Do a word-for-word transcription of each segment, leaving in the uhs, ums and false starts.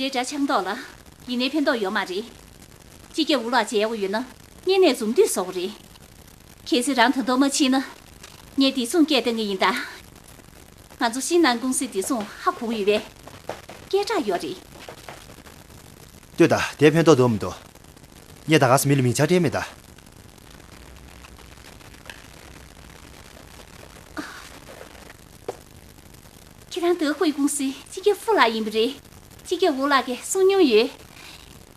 རེད་འདྲ་ཆགས་མདོག་ལ། ཡིན་ནའི་ཕན་ཐོགས་ཡོད་མ་རེད། སྤྱི་ཁྱབ་འུ་ལག་མཇལ་དགོས་ཡོད་ན་སྔོན་ནས་འཛོམས་དུས་བཟོ་དགོས་རེད། གལ་སྲིད་རང་ད་དུང་མ་ཕྱིན་ན། ངས་བདེ་སྲུང་སྐད་བཏང་གི་ཡིན་ད། ང་ཚོ་ཤིང་ནང་ཀུང་སིའི་བདེ་སྲུང་ཧ་གོ་གི་ཡོད་པས། སྐད་གྲགས་ཡོད་རེད། ལྟོས་དང་། དེ་ཕན་ཐོགས་འདུག་མི་འདུག་ངས་ད་ག་སེ་མི་ལ་མིང་ཆ་སྤྲད་མེད་ད། ཁྱེད་རང་ཏུའུ་ཧུའེ་ཀུང་སིའི་སྤྱི་ཁྱབ་ཧྥུ་ལགས་ཡིན་པ་རེད། སྤྱི་ཁྱབ་འུ་ལགས་ཀྱིས་གསུང་མྱོང་ཡོད།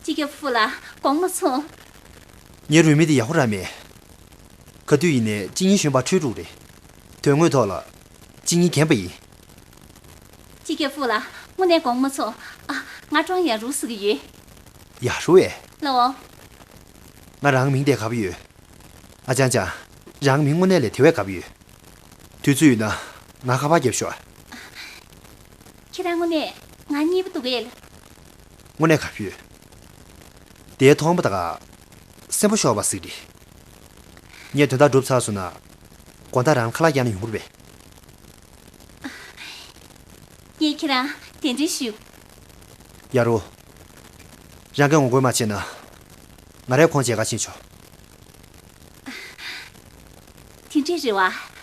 སྤྱི་ཁྱབ་ཧྥུ་ལགས་དགོངས་མ་ཚོམ། ངའི་རུས་མིང་དེ་ཡ་ཧུ་ར་མེད། ག་དུས་ཡིན་ནའི་སྤྱི་ཉིན་གཞོན་པ་ཁྲོས་དྲུག་རེད། དོན་དངོས་ཐོག་ལ་སྤྱི་ཉིན་རྒན་པ་ཡིན། སྤྱི་ཁྱབ་ཧྥུ་ལགས་དངོས་གནས་དགོངས་མ་ཚོམ། ཨ། ང་ཀྲོང་ཡ་རུ་ཟེར་གྱི་ཡོད། ཡ་ཧྲུའེ། ལའོ། ང་རང་མིང་དེ་དགའ་པོ་ཡོད། ཨ་ཅང་ཅང་། རང་མིང་དངོས་གནས་ལས་དེ་བས་དགའ་པོ་ཡོད། དུས་ཚོད་ཡོད་ན་ང་ཁ་པར་རྒྱབ་ཤོག་ཁྱེད་རང་དངོས་གནས་ང་གཉིས་པོ་འདུག་གས། དངོས་གནས་དགའ་པོ་ཡོད། དེའི་མཐོང་པ་ད་ག་སེམས་པ་ཤོར་བ་ཟིག་རེད། ངས་དོན་དག་སྒྲུབ་ཚར་སོང་ན། དགོང་དག་རང་ལ་ཁ་ལག་བརྒྱབ་ན་ཡོང་གི་རེད་པས། ངས་ཁྱེད་རང་གདན་འདྲེན་ཞུ། ཡ་རུ། རང་གིས་ངོ་རྒོལ་མ་བྱས་ན། ང་རས་ཁོང་མཇལ་ཁ་ཕྱིན་ཆོག་དེ་འདྲས་རེད་བ།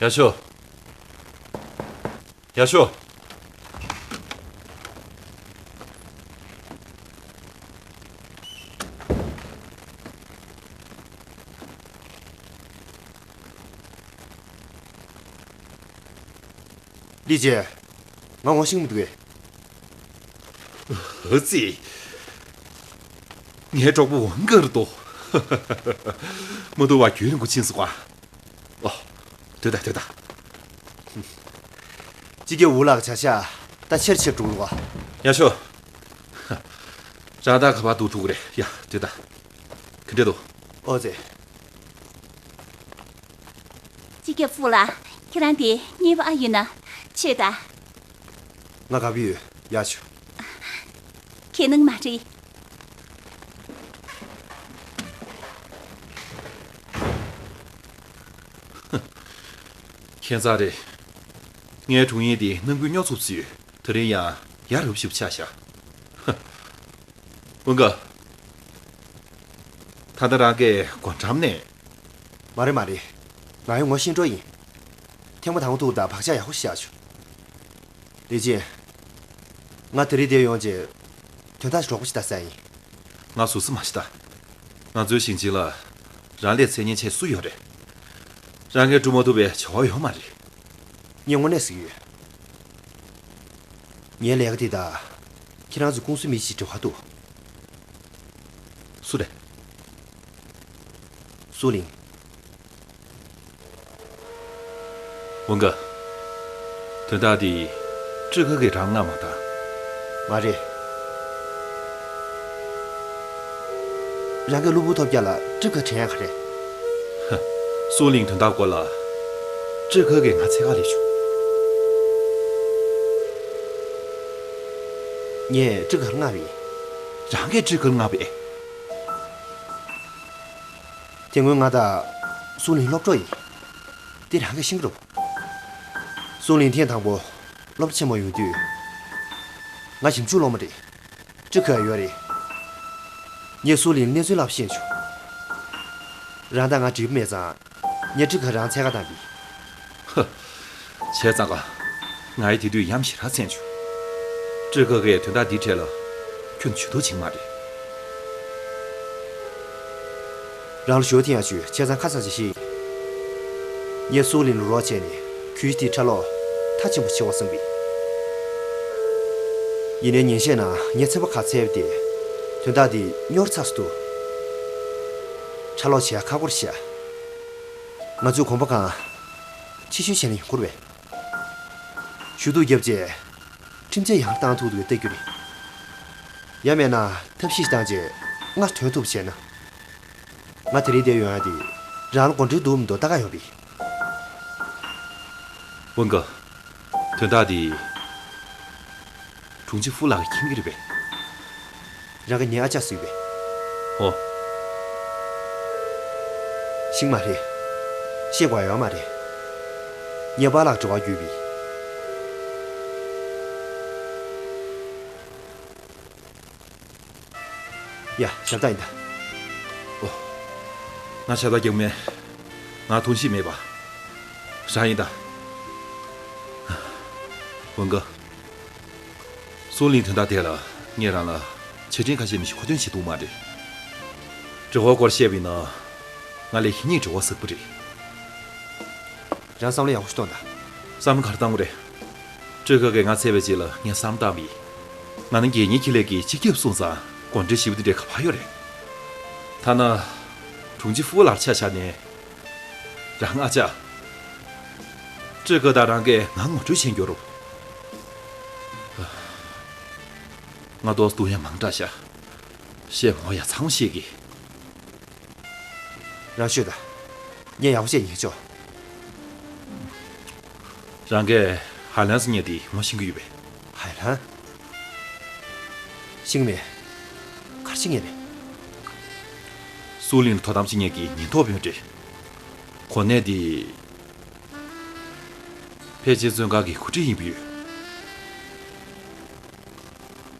ཡ་ཤོ། ཡ་ཤོ། ལི་ཅེ། ང་ངོ་ཤེས་མི་འདུག་གས། ཨ་ཙི། ངའི་གྲོགས་པོ་ཝང་ཀར་ཏོ། མ་འདུག་བ་རྒྱུན་རིང་པོ་ཕྱིན་སོང་བ། ཨོ། སྡོད་ད་སྡོད་ད། སྤྱི་ཁྱབ་ཝུ་ལགས་བྱ་བཞག་ད་ཆེར་ཆེར་འགྲོ་གི་འདུག་བ། ཡ་ཤོ། རང་ད་ག་པར་འདུག་ཐུག་གི་རེད། ཡ་སྡོད་ད། ག་འདྲས་འདུག་ཨོ་ཙི། སྤྱི་ཁྱབ་ཧྥུ་ལགས། ཁྱེད་རང་དེ་གཉེར་པ་ཨ་ཡོད་ན་ཆོད་ད། ང་དགའ་པོ་ཡོད། ཡ་ཆུ། ཁྱེད་ནང་མ་རེད། ཁྱད་མཚར་རེད། ངའི་དྲུང་ཡིག་དེ་ནང་ཁུལ་རྙོག་ཚུགས་སུ་ཡོད། དེ་རིང་ཡང་ཡ་རབས་ཞིག་ཆགས་ཤག་ཝུན་ག་ད་ལྟ་རང་གིས་སྒོ་འགྲམ་ནས། མ་རེད་མ་རེད། ང་ཡང་ངོ་ཤེས་འགྲོ་ཡིན། ཐེངས་མ་དང་པོ་ཐུག་ད་བག་ཆགས་ཡག་པོ་ཞིག་བཞག་བྱུང་། ལི་ཅིན། ང་དེ་རིང་འདིར་ཡོང་རྗེས། དོན་དག་ཞིག་རོགས་པ་ཞིག་ལྟ་ས་ཡིན། ང་ཟུར་ཟ་མ་ཞིག་ལྟ། ང་ཚོའི་ཞིང་ཆེན་ལ་རང་ལས་ཚད་མཁན་ཆེ་སུ་ཡོད་རེད། རང་གིས་སྒྲུབ་མ་ཐུབ་པའི་བྱ་བ་ཡོད་མ་རེད། ངས་དངོས་གནས་ཟེར་གྱི་ཡོད། ངའི་ལས་ཀ་དེ་དག་ཁྱེད་རང་ཚོའི་ཀུང་སི་མི་ཞིག་འབྲེལ་བ་འདུག་སུ་རེད། སུའུ་ལིང་། ཝུན་ག་དོན་དག་འདི་ཀྲི་ཁ་གིས་རང་མངགས་མ་དང་། མ་རེད། རང་གིས་གློ་བུར་ཐོལ་རྒྱག་ལ་ཀྲི་ཁ་དྲན་ཡག་ག་རེད། ཧ། སུའུ་ལིང་དོན་དག་སྐོར་ལ་ཀྲི་ཁ་གིས་ང་འཚོལ་ག་སླེབས་བྱུང་། ངས་ཀྲི་ཁ་མངགས་པ་ཡིན། རང་གིས་ཀྲི་ཁ་མངགས་པས། དེ་སྔོན་ང་དང་སུའུ་ལིང་སློབ་གྲོགས་ཡིན། འདི་རང་གིས་ཤེས་ཀྱི་རེད། སུའུ་ལིང་ཐེངས་དང་པོ་སློབ་གྲྭ་ཆེན་མོ་ཡོང་དུས། ང་ཞིབ་འཇུག་སློབ་མ་རེད། ཀྲི་ཁ་ཡོད་རེད། ངས་སུའུ་ལིང་གནས་ཚུལ་ལབ་ཤེས་བྱུང་། རང་དང་ང་འགྲིག་པ་མེད་ཙང་། ངས་ཀྲི་ཁ་རང་འཚོལ་ག་བཏང་པ་ཡིན། ཧ། བྱས་ཙང་ཀ་ང་ཡི་དེ་དུས་ཡ་མཚན་ཞེ་དྲག་ཚད་བྱུང་། ཀྲི་ཁ་གིས་དོན་དག་འདིའི་གྲས་ལ་ཁྱོན་ནས་ཇུས་གཏོགས་བྱེད་ཀྱི་མ་རེད། རང་ལ་ཞུ་བ་དེ་ཡང་ཞུས། བྱས་ཙང་ཁ་སང་ཞིག་ཤེས། ངས་སུའུ་ལིང་ལ་རོགས་བྱས་ནས་གྱོད་གཞི་དེའི་ཁྲལ་སློག་མཐའ་ཆེན་པོ་བྱེད་དགོས་བསམ་པ་ཡིན། ཡིན་ནའི་ཉིན་ཤས་ནང་ངས་ཚོད་དཔག་ག་ཚོད་བྱས་པ་དེ། དོན་དག་འདི་རྙོག་ཚ་ས་འདུག་ཁྲལ་སློག་བྱེད་ཡ་ཁག་པོ་རེད་ཤག་ང་ཚོས་གོམ་པ་གང་ཕྱི་བཤོལ་བྱས་ན་ཡོང་གི་རེད་པས། ཞུ་གཏུག་བརྒྱབ་རྗེས། ཁྲིམས་ཆད་ཡང་བཏང་ཐུབ་འདུག་གས་ལྟ་རྒྱུ་རེད། ཡང་མེད་ན་ཐབས་ཤེས་ཤིག་བཏང་རྗེས་སྔར་ཐོན་ཐུབ་པ་བྱས་ན། ང་དེ་རིང་འདིར་ཡོང་ཡ་དེ་རང་ལ་དགོངས་འགྲེལ་འདུག་མི་འདུག་ལྟ་ག་ཡོང་བ་ཡིན། ཝུན་ག་དོན་དག་འདི་དྲུང་ཆེ་ཧྥུ་ལགས་ཀྱིས་མཁྱེན་གྱི་རེད་པས། རང་གིས་ངའི་ཨ་ཅག་བཟོས་པས། ཨོ། ཤིང་མ་རེད། ཤེས་དགོས་ཡོད་མ་རེད། ངའི་པཱ་ལགས་དྲི་བ་བརྒྱུད་པའི། ཡ། ཞབས་བཏགས་ཡིན་ད། ཨོ། ང་ཞབས་བཏགས་རྒྱག་མེད། ང་ཐོང་ཤེས་མེད་པ། རང་ཡིན་ད། ཝུན་ཀ། སུའུ་ལིང་དོན་དག་དེ་ལ་ངས་རང་ལ་ཆ་འཕྲིན་ཁ་ཤས་མི་ཞིག་མཁོ་འདོན་བྱེད་ཐུབ་མ་རེད། དྲི་བ་སྐོར་བཤད་པ་ཡིན་ན། ང་ལས་ཧི་ཉིག་དྲི་བ་ཟབ་པོ་རེད། རང་བསམ་བློ་ཡག་པོ་ཞིག་གཏོང་དང་། བསམ་བློ་ག་རེ་བཏང་དགོས་རེད། སྤྲུལ་སྐུ་གིས་ང་འཚོལ་བའི་རྗེས་ལ་ངས་བསམ་བློ་བཏང་བ་ཡིན། ང་ནི་དགེ་བསྙེན་ཁྱེར་ལས་ཀྱི་སྤྱི་ཁྱབ་སོང་ཙང་གོ་འདྲི་ཞིབ་པོ་དེ་འདྲའི་ག་པར་ཡོད་རེད། ཐ་ན། དྲུང་ཆེ་ཧྥུ་ལགས་ཆ་བཞག་ནས། རང་ཨ་ཅག་སྤྲུལ་སྐུ་དང་རང་གིས་ང་ངོ་སྤྲོད་བྱེད་འགྱུར་རོ། ང་ཏོག་སྡུག་ཡ་མང་དྲགས་ཤག་བཤད་མོ་ཡ་ཚང་བཤད་གི། རང་ཤོད་ད། ངས་ཡག་པོ་བཤད་ཉན་ཆོག་རང་གིས་ཧའེ་ལན་ཟེར་མཁན་དེ་ངོ་ཤེས་ཀྱི་ཡོད་པས། ཧའེ་ལན། ཤེས་ཀྱི་མེད། ག་རེ་བྱེད་མཁན་རེད། སུའུ་ལིང་ལ་དོ་དམ་བྱེད་མཁན་གྱི་ཉེན་རྟོག་དཔོན་རེད། གོ་གནས་དེ། ཕལ་ཆེར་བཙོན་ཁང་གི་འགོ་ཁྲིད་ཡིན་པ་ཡོད།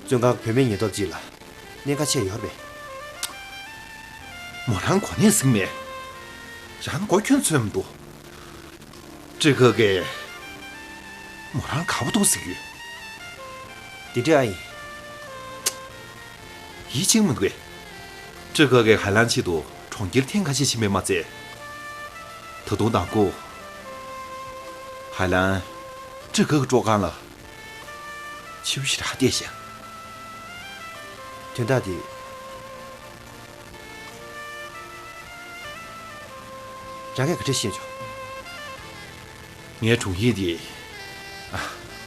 བཙོན་ཁང་བུད་མེད་ཉེན་རྟོག་ཅིག་ལ་གནད་འགག་ཆེ་ཡོད་རེད་པས། མོ་རང་གོ་གནས་ཟིན་མེད། རང་མགོ་ཁྱོན་ཚོད་མི་འདུག་སྤྲུལ་སྐུ་གིས་མོ་རང་དགའ་པོ་འདུག་ཟེར་གྱི་ཡོད། འདི་འདྲ་ཨ་ཡིན། ཡིད་ཆེས་མི་འདུག་གས། སྤྲུལ་སྐུ་གིས་ཧའེ་ལན་ཆེད་དུ་གྲོང་ཁྱེར་ཐེངས་ཁ་ཤས་ཕྱིན་པས་མ་ཚད། ད་དུང་དང་པོ། ཧའེ་ལན་སྤྲུལ་སྐུ་གི་སྤྲོ་ཁང་ལ། ཆེ་བོ་ཞེ་དྲག་བལྟས་ཤག་དོན་དག་དེ། རང་གིས་ག་འདྲ་ཤེས་བྱུང་། ངའི་དྲུང་ཡིག་དེ། ཨ།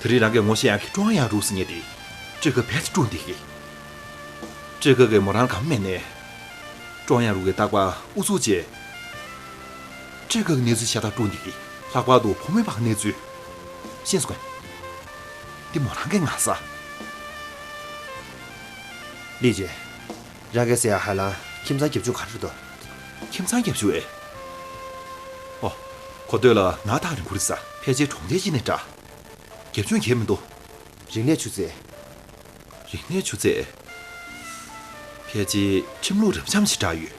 དེ་རིང་རང་གིས་ངོ་ཤེས་ཡག་གི་ཀྲོང་ཡང་རུག་ཟེར་མཁན་དེ། སྤྲུལ་སྐུ་རྦད་དེ་དཀྲུགས་བསྡད་གི། སྤྲུལ་སྐུ་གིས་མོ་རང་དགའ་པོ་མེད་ནའི། ཀྲོང་ཡང་རུག་གིས་རྟག་པར་ཨུ་ཚུགས་བྱས། སྤྲུལ་སྐུ་གི་གནས་ཚུལ་ཤ་སྟག་དཀྲུགས་བསྡད་གི། ལྷག་པར་དུ་ཕོ་མོའི་བར་གྱི་གནས་ཚུལ། ཤེས་སོང་ངས། འདི་མོ་རང་གིས་མངའ་ས། ལི་ཅེ། རང་གིས་ཟེར་ཡག་ཧའེ་ལན་ཁྱིམ་ཚང་བརྒྱད་ཅུ་ག་རེ་རེད་དོ། ཁྱིམ་ཚང་བརྒྱད་ཅུ་ཨེ། ཨོ། གོ་ཐོས་ལ་ནགས་ཐག་རིང་པོ་རེད་ས། ཕལ་ཆེར་གྲོང་རྡལ་ཅིག་ནས་འདྲ། བརྒྱད་ཅུ་ཡང་མི་འདུག་རིག་གནས་ཆུ་ཚད། རིག་གནས་ཆུ་ཚད། ཕལ་ཆེར་ཁྲིམས་ལུགས་རབ་འབྱམས་ཤིག་འདྲ་ཡོད།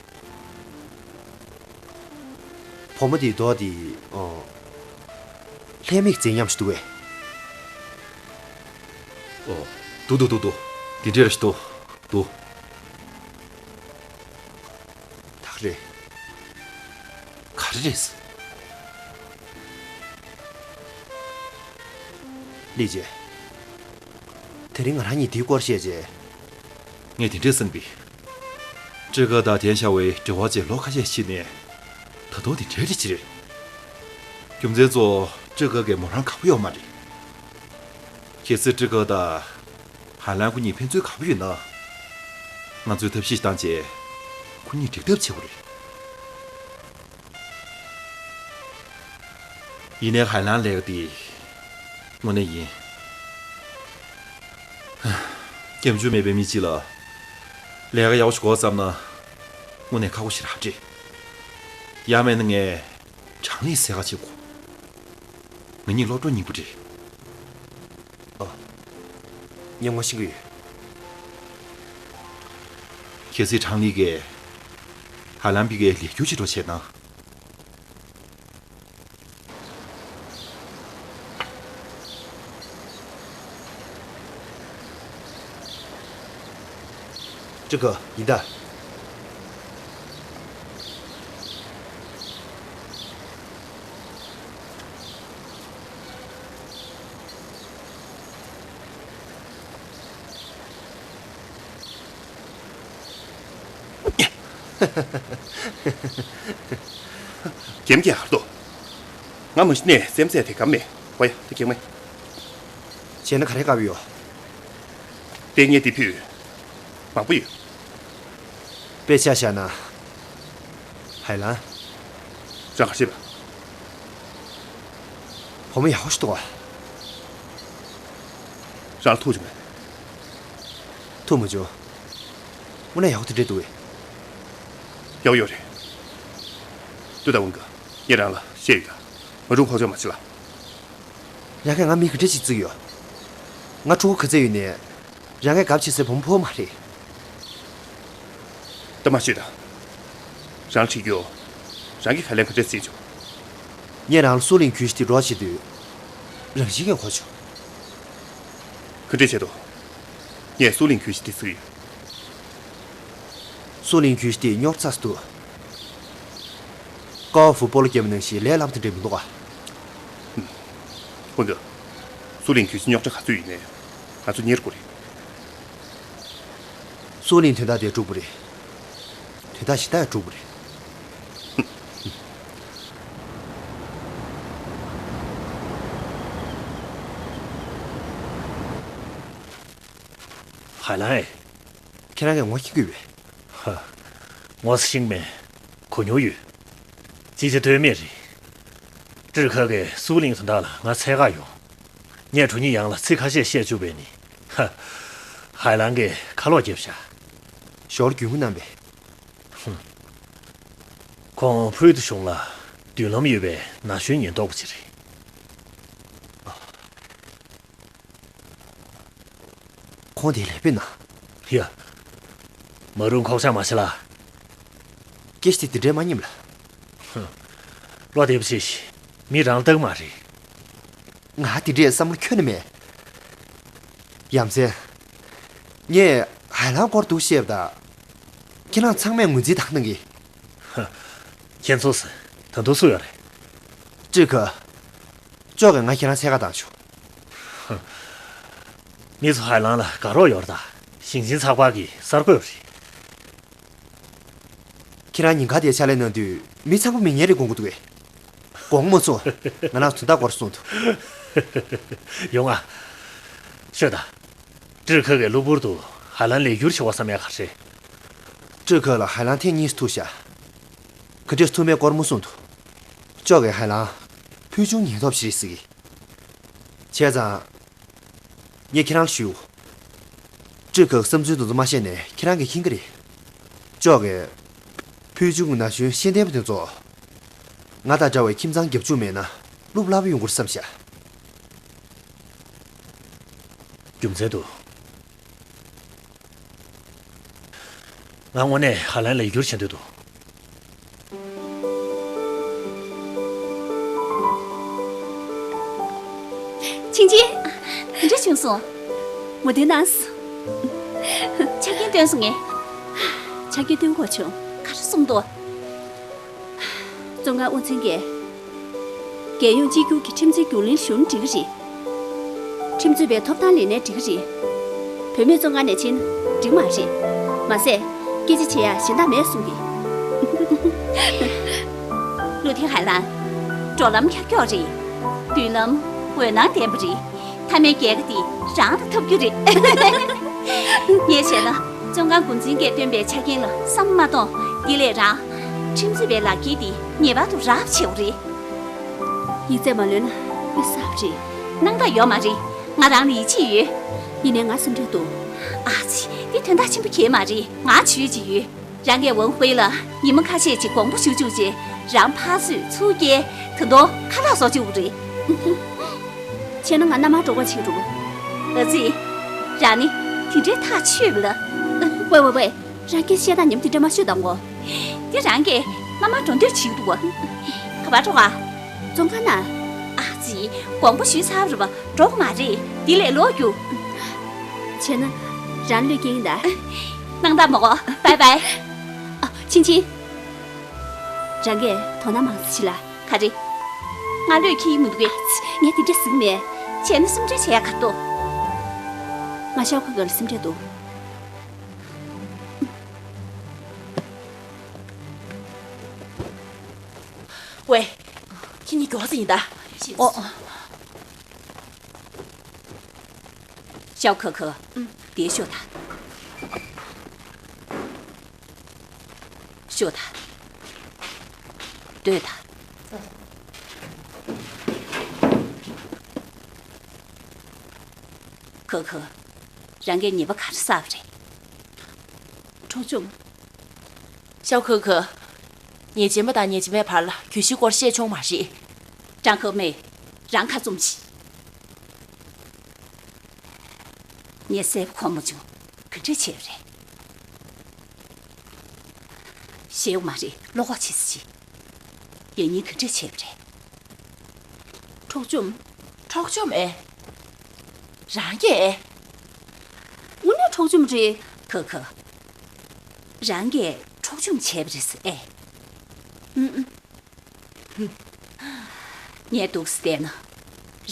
བུ་མོ་དེའི་མདོག་དེ། ཨོ། ལྷད་མེད་མཛེས་ཉམས་ཤིག་འདུག་གས། ཨོ། འདུག་འདུག་འདུག་འདུག་འདི་འདྲ་རེད་ཤག་འདུག་འདུག་ད་ག་རེད། ག་རེ་རེད། ལི་ཅེ། དེ་རིང་ང་རང་གཉིས་འདིའི་སྐོར་བཤད་རྗེས། ངས་དེ་འདྲས་བསམ་པས། སྤྲུལ་སྐུ་དང་དེ་བྱ་བའི་འབྲེལ་བ་བཅས་ལོ་ཁ་ཤས་ཕྱིན་ནས། ད་དུང་དེ་འདྲའི་རེ་ཅི་རེད། རྒྱུ་མཚན་གཙོ་བོ་སྤྲུལ་སྐུ་གིས་མོ་རང་དགའ་པོ་ཡོད་མ་རེད། གལ་སྲིད་སྤྲུལ་སྐུ་དང་ཧའེ་ལན་ཁོ་གཉིས་ཕན་ཚུན་དགའ་པོ་ཡོད་ན། ང་ཚོས་ཐབས་ཤེས་བཏང་བྱས་ཁོ་གཉིས་འགྲིག་ཐབས་བྱེད་དགོས་རེད། ཡིན་ནའི་ཧའེ་ལན་ལས་ཀ་དེ་དངོས་གནས་ཡིན། སྐྱབས་འཇུག་མེད་པའི་མི་གཅིག་ལ་ལས་ཀ་ཡག་པོ་ཞིག་དགོས་བསམ་ན་དངོས་གནས་ཁག་པོ་ཞིག་རེད། ཡང་མིན་ན་ངས་དྲང་ལེན་གསལ་ཁ་བྱེད་དགོས། ང་གཉིས་སློབ་གྲོགས་རྙིང་པ་རེད། ཨ། ངས་ངོ་ཤེས་ཀྱི་ཡོད། གལ་སྲིད་དྲང་ལེན་གྱིས་ཧའེ་ལན་པི་ཀའི་ལས་འཁྱུར་བྱེད་རོགས་བྱས་ན། སྤྲུལ་སྐུ། ཡིན་ད། རྒྱན་རྒྱག་གར་འདུག་ང་མ་གཞི་ནས་སེམས་ཚད་དེ་དགའ་མེད། ཝ་ཡ། ད་རྒྱག་མེད། བྱས་ན་ག་རེ་དགའ་པོ་ཡོད། ལྟས་ངན་འདི་ཕུད། མང་པོ་ཡོད། དཔེ་ཆ་བཞག་ན། ཧའེ་ལན། རང་ག་རེ་བྱེད་པ། བུ་མོ་ཡག་པོ་ཞིག་འདུག་ག་རང་ལ་ཐུག་བྱུང་ངས། ཐུག་མ་བྱུང་། དངོས་གནས་ཡག་པོ་དེ་འདྲས་འདུག་གས། ཡག་པོ་ཡོད་རེད། ལྟོས་དང་ཝུན་ཀ། ངས་རང་ལ་བཤད་ཡོད་ད། མ་རུང་ཁོག་ཆག་མ་བྱེད་ལ། རང་གིས་ང་མི་ག་འདྲ་ཞིག་བརྩི་གི་ཡོད། ང་ཕྲུ་གུ་ག་ཚད་ཡོད་ནའི། རང་གིས་གབ་བྱེད་སའི་བུ་མོ་ཕོ་མ་རེད། ད་མ་ཤོད་ད། རང་ལ་དྲིས་རྒྱུ། རང་གིས་ཧའེ་ལན་ག་འདྲས་བརྩིས་བྱུང་། ངས་རང་ལ་སུའུ་ལིང་གྱོད་གཞི་དེ་འགྲོ་བྱེད་དུས། རང་བཞིན་གྱིས་གོ་བྱུང་། ག་འདྲས་བྱས་འདུག། ངས་སུའུ་ལིང་གྱོད་གཞི་དེ་བརྩིས་ཡོད། སུའུ་ལིང་གྱོད་གཞི་དེ་རྙོག་ཚ་སུ་འདུག། ཀ་བ་ཧྥུ་སྤོ་ལོ་རྒྱབ་ནང་བཞིན་ལས་སླ་པོ་དེ་འདྲས་མི་འདུག་ག། ཧུན་གི། སུའུ་ལིང་གྱོད་གཞི་རྙོག་དྲ་ག་ཚོད་ཡིན་ནའི། ང་ཚོ་གཉེར་དགོས་རེད། སུའུ་ལིང་དོན་དག་དེ་འགྲུབ་དགོས་རེད། དོན་དག་གཞན་དག་ཡང་འགྲུབ་དགོས་རེད། ཧའེ་ལན་ཨེ། ཁྱེད་རང་གིས་ངོ་ཤེས་ཀྱི་ཡོད་པས། ཧ། ངོ་ཤེས་མེད། གོ་མྱོང་ཡོད། ཅིག་ཅིག་ལྟོས་མེད་རེད། ཀྲི་ཁ་གིས་སུའུ་ལིང་དོན་དག་ལ་ང་འཚོལ་ག་ཡོང་། ངས་གྲོ་ཉི་ཡང་ལ་ཚིག་ཁ་ཤས་བཤད་བཅུག་པས་ནི། ཧ། ཧའེ་ལན་གྱིས་ཁ་ལོག་བརྒྱབ་ཤག། ཞོར་རྒྱུས་མངའ་གནང་པས། ཧུམ། ཁོང་ཕུའུ་ཏི་གཞུང་ལ་མདུན་ལམ་ཡོད་པའི་ན་གཞོན་ཉེན་རྟོག་པ་ཅིག་རེད། ཁོང་དེ་ལས་དཔེ་ན། ཡ། མ་རུང་ཁོག་ཆག་མ་བྱེད་ལ། སྐད་ཆ་དེ་དེ་འདྲའི་མ་སྙན་ལ། ཧུ། བློ་བདེ་པོ་བྱེད་ཤིག། མི་རང་ལྟ་གི་མ་རེད། ང་དེ་འདྲའི་བསམ་བློ་ཁྱོན་ནས་མེད། ཡ་མཚན། ངས་ཧའེ་ལན་སྐོར་འདུག་བཤད་པ་དང་། ཁྱེད་རང་ཚང་མས་ངོས་འཛིན་བཏང་གནང་གི། ཧ། ཁྱེད་ཚོ་ཟེར། ད་དུང་སུ་ཡོད་རེད། ཀྲི་ཁ། ཅོག་གིས་ང་ཁྱེད་རང་འཚོལ་ག་བཏང་བྱུང་། མི་ཚོ་ཧའེ་ལན་ལ་དགའ་རོགས་ཡོད་རེད་ད། ཞིང་ཆེན་ཚགས་པར་གྱི་གསར་འགོད་རེད། ཁྱེད་རང་ཉིན་གང་དེར་ཕྱག་ལས་གནང་དུས་མི་ཚང་མ་མི་ངན་རེད་དགོངས་ཀྱི་འདུག་གས། དགོངས་མ་ཚོམ། ང་རང་དོན་དག་སྐོར་གསུངས་འདུག། ཡོང་ང་། ཤོད་ད། ཀྲི་ཁ་གིས་གློ་བུར་དུ་ཧའེ་ལན་ལས་སྒྱུར་བྱེད་དགོས་བསམ་ཡག་ག་རེད། ཀྲི་ཁ་ལ་ཧའེ་ལན་ཐེངས་གཉིས་སུ་ཐུག་ཤག། ག་འདྲས་ཐུག་མེད་སྐོར་མོ་གསུངས་འདུག། ཅོག་གིས་ཧའེ་ལན་ཕུལ་བྱུང་ཉེན་རྟོག་པ་ཞིག་རེད་ཟེར་གི། བྱས་ཙང་། ངས་ཁྱེད་རང་ལ་ཞུ། ཀྲི་ཁ་གི་བསམ་ཚུལ་དེ་ཚོ་མ་བཤད་ནས་ཁྱེད་རང་གིས་མཁྱེན་གི་རེད། ཅོག་གིས། ཕུལ་བྱུང་གི་ན་གཞོན་ཤེས་ལྡན་པ་དེ་ཚོ། ང་དང་འདྲ་བའི་ཁྱིམ་ཚང་རྒྱབ་ལྗོངས་མེད་ན་བློ་སླ་པོ་ཡོང་གི་རེད་བསམ་ཤག། རྒྱུ་མཚན་འདུག། ང་དངོས་གནས་ཧ་ལན་ལ་ཡིག་སྒྱུར་བྱེད་འདོད་འདུག། ཆིང་ཆིང་། དེ་འདྲ་བྱུང་སོང་། ངོ་སྟོན་གནང་། ཆ་རྐྱེན་བཏོན་སོང་ངས། ཆ་རྐྱེན་བཏོན་དགོས་བྱུང་། ག་རེ་གསུངས་འདུག། བཙོན་ཁང་དབུ་འཛིན་གྱིས། རྒྱལ་ཡོངས་གཅིག་གྱུར་གྱི་ཁྲིམས་རྩོད་རྒྱུགས་ལེན་ཞུ་ན་འགྲིག་གི་རེད། ཁྲིམས་རྩོད་པའི་ཐོབ་ཐང་ལེན་ནའི་འགྲིག་གི་རེད། བུད་མེད་བཙོན་ཁང་ནས་ཕྱིན་ན་འགྲིག་མ་རེད། མ་ཟད། སྐད་ཆ་བྱེད་ཡ་གཞན་དག་མེད་གསུང་གི། ལུའུ་ཐིང་ཧའེ་ལན། འགྲོ་ལམ་འཁྱག་འཁྱོག་རེད། མདུན་ལམ་འོད་སྣང་ལྡན་པ་རེད། མཐའ་མའི་རྒྱལ་ཁ་དེ་རང་དང་འཐབ་རྒྱུ་རེད། ངས་བྱས་ན། བཙོན་ཁང་འགོ་འཛིན་གྱིས་བཏོན་པའི་ཆ་རྐྱེན་ལ་བསམ་མ་གཏོང་། དེ་ལས་རང་། ཁྲིམས་རྩོད་པའི་ལག་འཁྱེར་དེ་ངེས་པར་དུ་རག་པ་བྱེད་དགོས་རེད། ཡིག་ཚད་མ་ལོན་ན་དབུས་གསར་རེད། སྣང་དག་ཡོད་མ་རེད། ང་རང་ལ་ཡིད་ཆེས་ཡོད། ཡིན་ནའི་ང་སེམས་ཁྲལ་འདུག། ཨ་ཙི། འདི་དོན་དག་ཆེན་པོ་གང་ཡང་མ་རེད། ང་བྱེད་ཀྱི་ཡོད། རང་གིས་ཝང་ཧུའེ་ལ་ཉི་མ་ཁ་ཤས་ཅིག་དགོངས་པ་ཞུ་བཅུག་རྗེས། རང་ཕར་ཚུར་ཚུར་བསྐྱལ། ད་དུང་ཁ་ལག་བཟོ་བཅུག་རེད། བྱས་ན་ང་མནའ་མར་འགྲོ་དགོས་བྱུང་འགྲོ། ཨ་ཙི། རང་ནི་དེ་འདྲའི་ཐག་ཆོད་མིན་ན། ཝེ་ཝེ་ཝེ། རང་སྐད་བཤད་སྟངས་ཉམས་དེ་འདྲ་མ་ཤོད་དང་ངོ་། དེ་རང་གིས་མནའ་མར་འགྲོ་འདོད་བྱེད་ཀྱི་འདུག་ག། ག་པར་འགྲོ་ག། བཙོན་ཁང་ན། ཨ་ཙི། དགོངས་པ་ཞུས་ཚར་བ་རེད་པ། འགྲོ་གི་མ་རེད། དེ་ལས་ལོག་རྒྱུགས། བྱས་ན། རང་བློས་འགེལ་ཡིན་ད། སྣང་དག་མ་གོ། བའི་བའི། ཨ། ཆིང་ཆིང་། རང་གིས་དོ་སྣང་མང་ཙམ་བྱེད་ལ། ག་རེ། ང་བློས་འཁེལ་གྱི་མི་འདུག་གས། ངས་དེ་འདྲ་ཟེར་གྱི་མེད། བྱས་ན་སེམས་ཁྲལ་བྱེད་ཡག་ག་འདུག། ང་ཤའོ་ཁ་ཁ་ལ་སེམས་ཁྲལ་འདུག། ཝེ། ཁྱེད་གཉིས་མགྱོགས་ཙམ་ཡིན་ད། ཨོ། ཤའོ་ཁ་ཁ། ཨུམ། འདིར་ཤོག་ད། ཤོག་ད། སྡོད་ད། ཁ་ཁ། རང་གིས་ཉེས་པ་ག་རེ་བསགས་པ་རེད། གྲོང་ཆུང་། ཤའོ་ཁ་ཁ། ཉེས་ཅན་པ་དང་ཉེས་ཅན་པའི་བར་ལ་གྱོད་གཞི་སྐོར་བཤད་ཆོག་མ་རེད། ཀྲང་ཧེ་མེ། རང་ཁ་བཙུམ་བྱེད། ངས་གསལ་པོ་གོ་མ་བྱུང་། ག་འདྲས་བྱས་པ་རེད། ཤེས་ཡོད་མ་རེད། བློ་ཁོག་ཆེ་ཙམ་བྱེད། ཡང་སྙིང་ག་འདྲས་བྱས་པ་རེད། འཕྲོག་བཅོམ། འཕྲོག་བཅོམ་ཨེ། རང་གིས་ཨེ། དངོས་གནས་འཕྲོག་བཅོམ་རེད། ཁ་ཁ། རང་གིས་འཕྲོག་བཅོམ་བྱས་པ་རེད་ཟེར་ཨེ། ཨུམ་ཨུམ། ངས་འདུག་སེ་བལྟས་ན།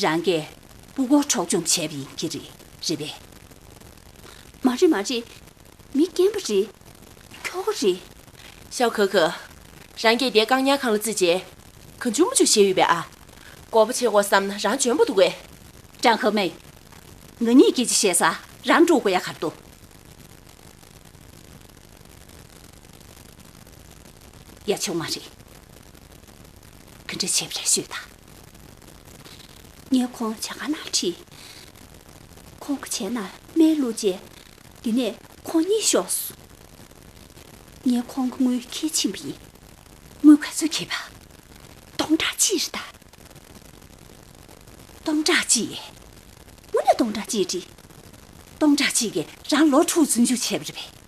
རང་གིས་སྤུ་གུ་འཕྲོག་བཅོམ་བྱས་པ་ཡིན་གྱི་རེད། རེད་པས། མ་རེད་མ་རེད། མི་རྒན་པ་རེད། ཁྱོ་ག་རེད། ཤའོ་ཁ་ཁ། རང་གིས་དེ་བཀག་ཉར་ཁང་ལ་བརྩིས་རྗེས། གང་བྱུང་མང་བྱུང་བཤད་ཡོད་པས་ཨ། དགོས་པ་བྱེད་དགོས་བསམ་ན་རང་འཇོན་པོ་འདུག་གས། ཀྲང་ཧེ་མེ། ང་གཉིས་སྐད་ཆ་བཤད་ས་རང་འགྲོ་དགོས་ཡ་ག་རེ་འདུག་ཡ་ཆུང་མ་རེད། ག་འདྲ་བྱས་པ་རེད་ཤོད་དང་། ངས་ཁོང་ཇ་ཁང་ནང་ཁྲིད། ཁོང་གི་ཇ་ནང་སྨན་བླུགས་རྗེས། དེ་ནས་ཁོང་གཉིད་ཤོར་སོང་། ངས་ཁོང་གི་དངུལ་ཁྱེར་ཕྱིན་པ་ཡིན། དངུལ་ག་ཚོད་ཁྱེར་པ། སྟོང་ཕྲག་གཅིག་རེད་ད། སྟོང་ཕྲག་གཅིག་དངོས་གནས་སྟོང་ཕྲག་གཅིག་རེད། སྟོང་ཕྲག་གཅིག་གིས་རང་ལོ་དྲུག་འཛུལ་འཇུག་བྱས་པ་རེད་པས།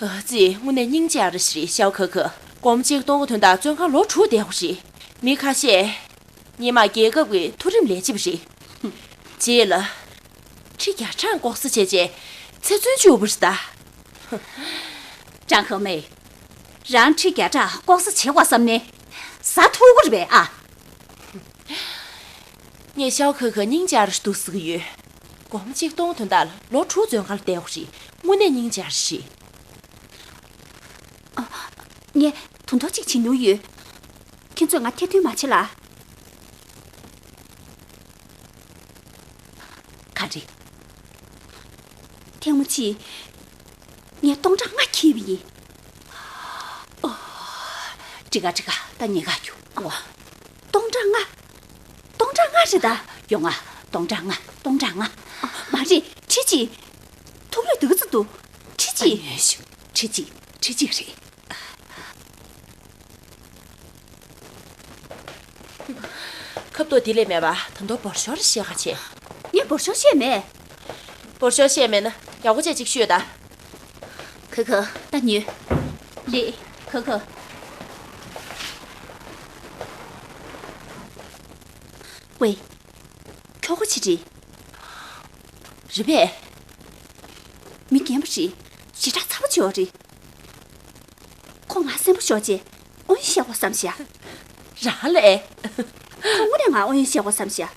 ཨ་ཙི། དངོས་གནས་སྙིང་རྗེ་ཨ་ར་ཞིག་རེད་ཤའོ་ཁ་ཁ། སྒོར་མོ་གཅིག་གཏོང་གི་དོན་དག་བཙོན་ཁང་ལོ་དྲུག་བསྡད་དགོས་རེད། མི་ཁ་ཤས། སྔོན་མ་རྒྱལ་ཁབ་ཀྱི་མཐོ་རིམ་ལས་བྱེད་པ་རེད། རྗེས་ལ། ཁྲི་བརྒྱ་ཕྲག་ལྐོག་ཟ་བྱས་རྗེས་ཚེ་བཙོན་བཅུག་པ་རེད་ད། ཀྲང་ཧེ་མེ། རང་ཁྲི་བརྒྱ་ཕྲག་ལྐོག་ཟ་བྱེད་དགོས་བསམ་ནས། ཟ་ཐུབ་ཀྱི་རེད་པས་ཨ། ངས་ཤའོ་ཁ་ཁ་སྙིང་རྗེ་ཨ་ར་ཞིག་འདུག་ཟེར་གྱི་ཡོད། སྒོར་མོ་གཅིག་གཏོང་དོན་དག་ལ་ལོ་དྲུག་བཙོན་ཁང་ལ་བསྡད་དགོས་རེད། དངོས་གནས་སྙིང་རྗེ་ཨ་ར་ཞིག་ཨ། ངས་དོན་དག་ཅིག་བྱེད་མྱོང་ཡོད། ཁྱེད་ཚོས་ང་ཐེར་འདོན་མ་བྱེད་ལ། ག་རེ། ཐེངས་མ་གཅིག་ངས་སྟོང་ཕྲག་ལྔ་ཁྱེར་བ་ཡིན། ཨོ། འགྲིག་ག་འགྲིག་ག་ད་ཉེན་ཁ་རྒྱུག་ཨོ། སྟོང་ཕྲག་ལྔ། སྟོང་ཕྲག་ལྔ་རེད་ད། ཡོང་ང་། སྟོང་ཕྲག་ལྔ། སྟོང་ཕྲག་ལྔ། ཨ། མ་རེད། ཁྲི་གཅིག་ཐུབ་རེད་འདུག་ཙམ་འདུག་ཁྲི་གཅིག་ཨ་ཉོན་ཞུ། ཁྲི་གཅིག་ཁྲི་གཅིག་རེད། ཁབ་ཏོ་དེ་ལས་མེད་པ་ད་དུང་འབོར་ཤོར་བཤད་ག་བྱེད། ངས་འབོར་ཤོར་བཤད་མེད། འབོར་ཤོར་བཤད་མེད་ན་ཡག་པོ་བྱས་ཅིག་ཤོད་ད། ཁ་ཁ། ད་ཉོན། རེད། ཁ་ཁ། ཝེ། ཁྱོ་ག་ཅི་རེད། རེད་པས། མི་རྒན་པ་རེད། ཞེ་དྲག་ཚ་པོ་ཅིག་ཡོད་རེད། ཁོ་ང་གསོན་པོ་ཤོར་རྗེས་དབང་ཡོད་བཤད་དགོས་བསམ་ཤག་རང་ལས། ཁོ་དངོས་གནས་ང་དབང་ཡོད་བཤད་དགོས་བསམ་ཤག་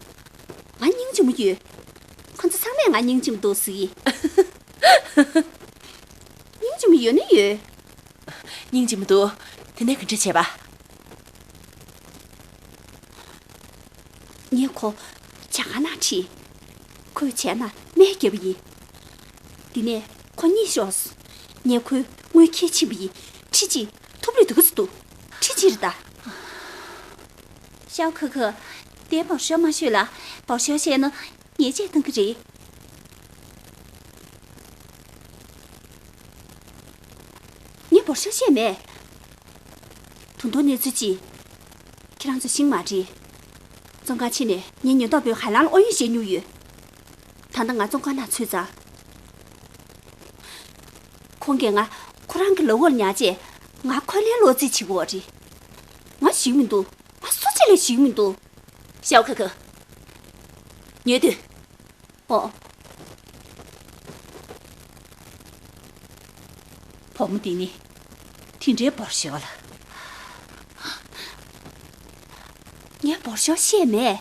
ང་སྙིང་རྗེ་མོ་ཡོད། ཁོ་ཚོ་ཚང་མས་ང་སྙིང་རྗེ་མོ་འདུག་ཟེར་གི། སྙིང་རྗེ་མོ་ཡོད་ན་ཡོད། སྙིང་རྗེ་མོ་འདུག་དེ་ནས་ག་འདྲ་བྱས་པ། ངས་ཁོ་ཇ་ཁང་ནང་ཁྲིད། ཁོའི་ཇ་ནང་སྨན་བརྒྱབ་པ་ཡིན། དེ་ནས་ཁོ་གཉིད་ཤོར་སོང་། ངས་ཁོའི་དངུལ་ཁྱེར་ཕྱིན་པ་ཡིན། ཁྲི་གཅིག་ཐུབ་རེད་འདུག་ཟེར་འདུག་ཁྲི་གཅིག་རེད་ད། ཤའོ་ཁ་ཁ། དེ་འབོར་ཤོར་མ་ཤོད་ལ། འབོར་ཤོར་བཤད་ན་ཉེས་ཆད་གཏང་གི་རེད། ངས་འབོར་ཤོར་བཤད་མེད། ད་དུང་གནས་ཚུལ་གཅིག་ཁྱེད་རང་ཚོ་ཤེས་མ་རེད། བཙོན་ཁང་ཕྱི་ནས་ངའི་ཉེན་རྟོག་པས་ཧའེ་ལན་ལ་དབང་ཡོད་བཤད་མྱོང་ཡོད། ད་ལྟ་ང་བཙོན་ཁང་ནང་ཚུད་ཙང་། ཁོང་གིས་ང་ཁོ་རང་གི་ལག་འོག་ལ་ཉར་རྗེས་ང་འཁོན་ལན་སློག་རྩིས་བྱེད་ཀྱི་ཡོད་རེད། ང་ཞིག་མི་འདུག་ང་སུ་གཅིག་ལས་ཞིག་མི་འདུག་ཤའོ་ཁ་ཁ། ཉོན་དུས། ཨོ། བུ་མོ་འདི་ནི་དེ་འདྲའི་འབོར་ཤོར་ལ། ངས་འབོར་ཤོར་བཤད་མེད།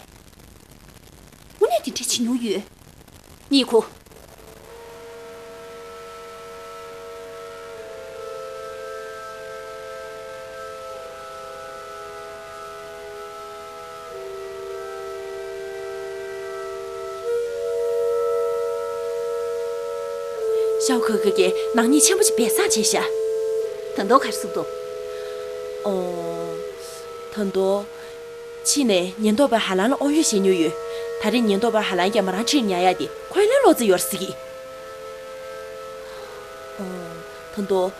དངོས་གནས་དེ་འདྲ་བྱེད་མྱོང་ཡོད། གཉིད་ཁུག་ཤའོ་ཁ་ཁ་གིས་ནག་ཉེས་ཆེན་པོ་ཞིག་སྦས་གསང་བྱས་ཤག་ད་དུང་ག་རེ་གསུངས་འདུག་ཨོ། ད་དུང་། ཕྱི་ནས་ཉེན་རྟོག་པས་ཧའེ་ལན་ལ་དབང་ཡོད་བཤད་མྱོང་ཡོད། ད་རེས་ཉེན་རྟོག་པས་ཧའེ་ལན་གྱིས་མོ་རང་ཁྲིད་ཉར་ཡག་དེ་འཁོན་ལན་སློག་རྩིས་ཡོད་རེད་ཟེར་གི། ད་དུང་།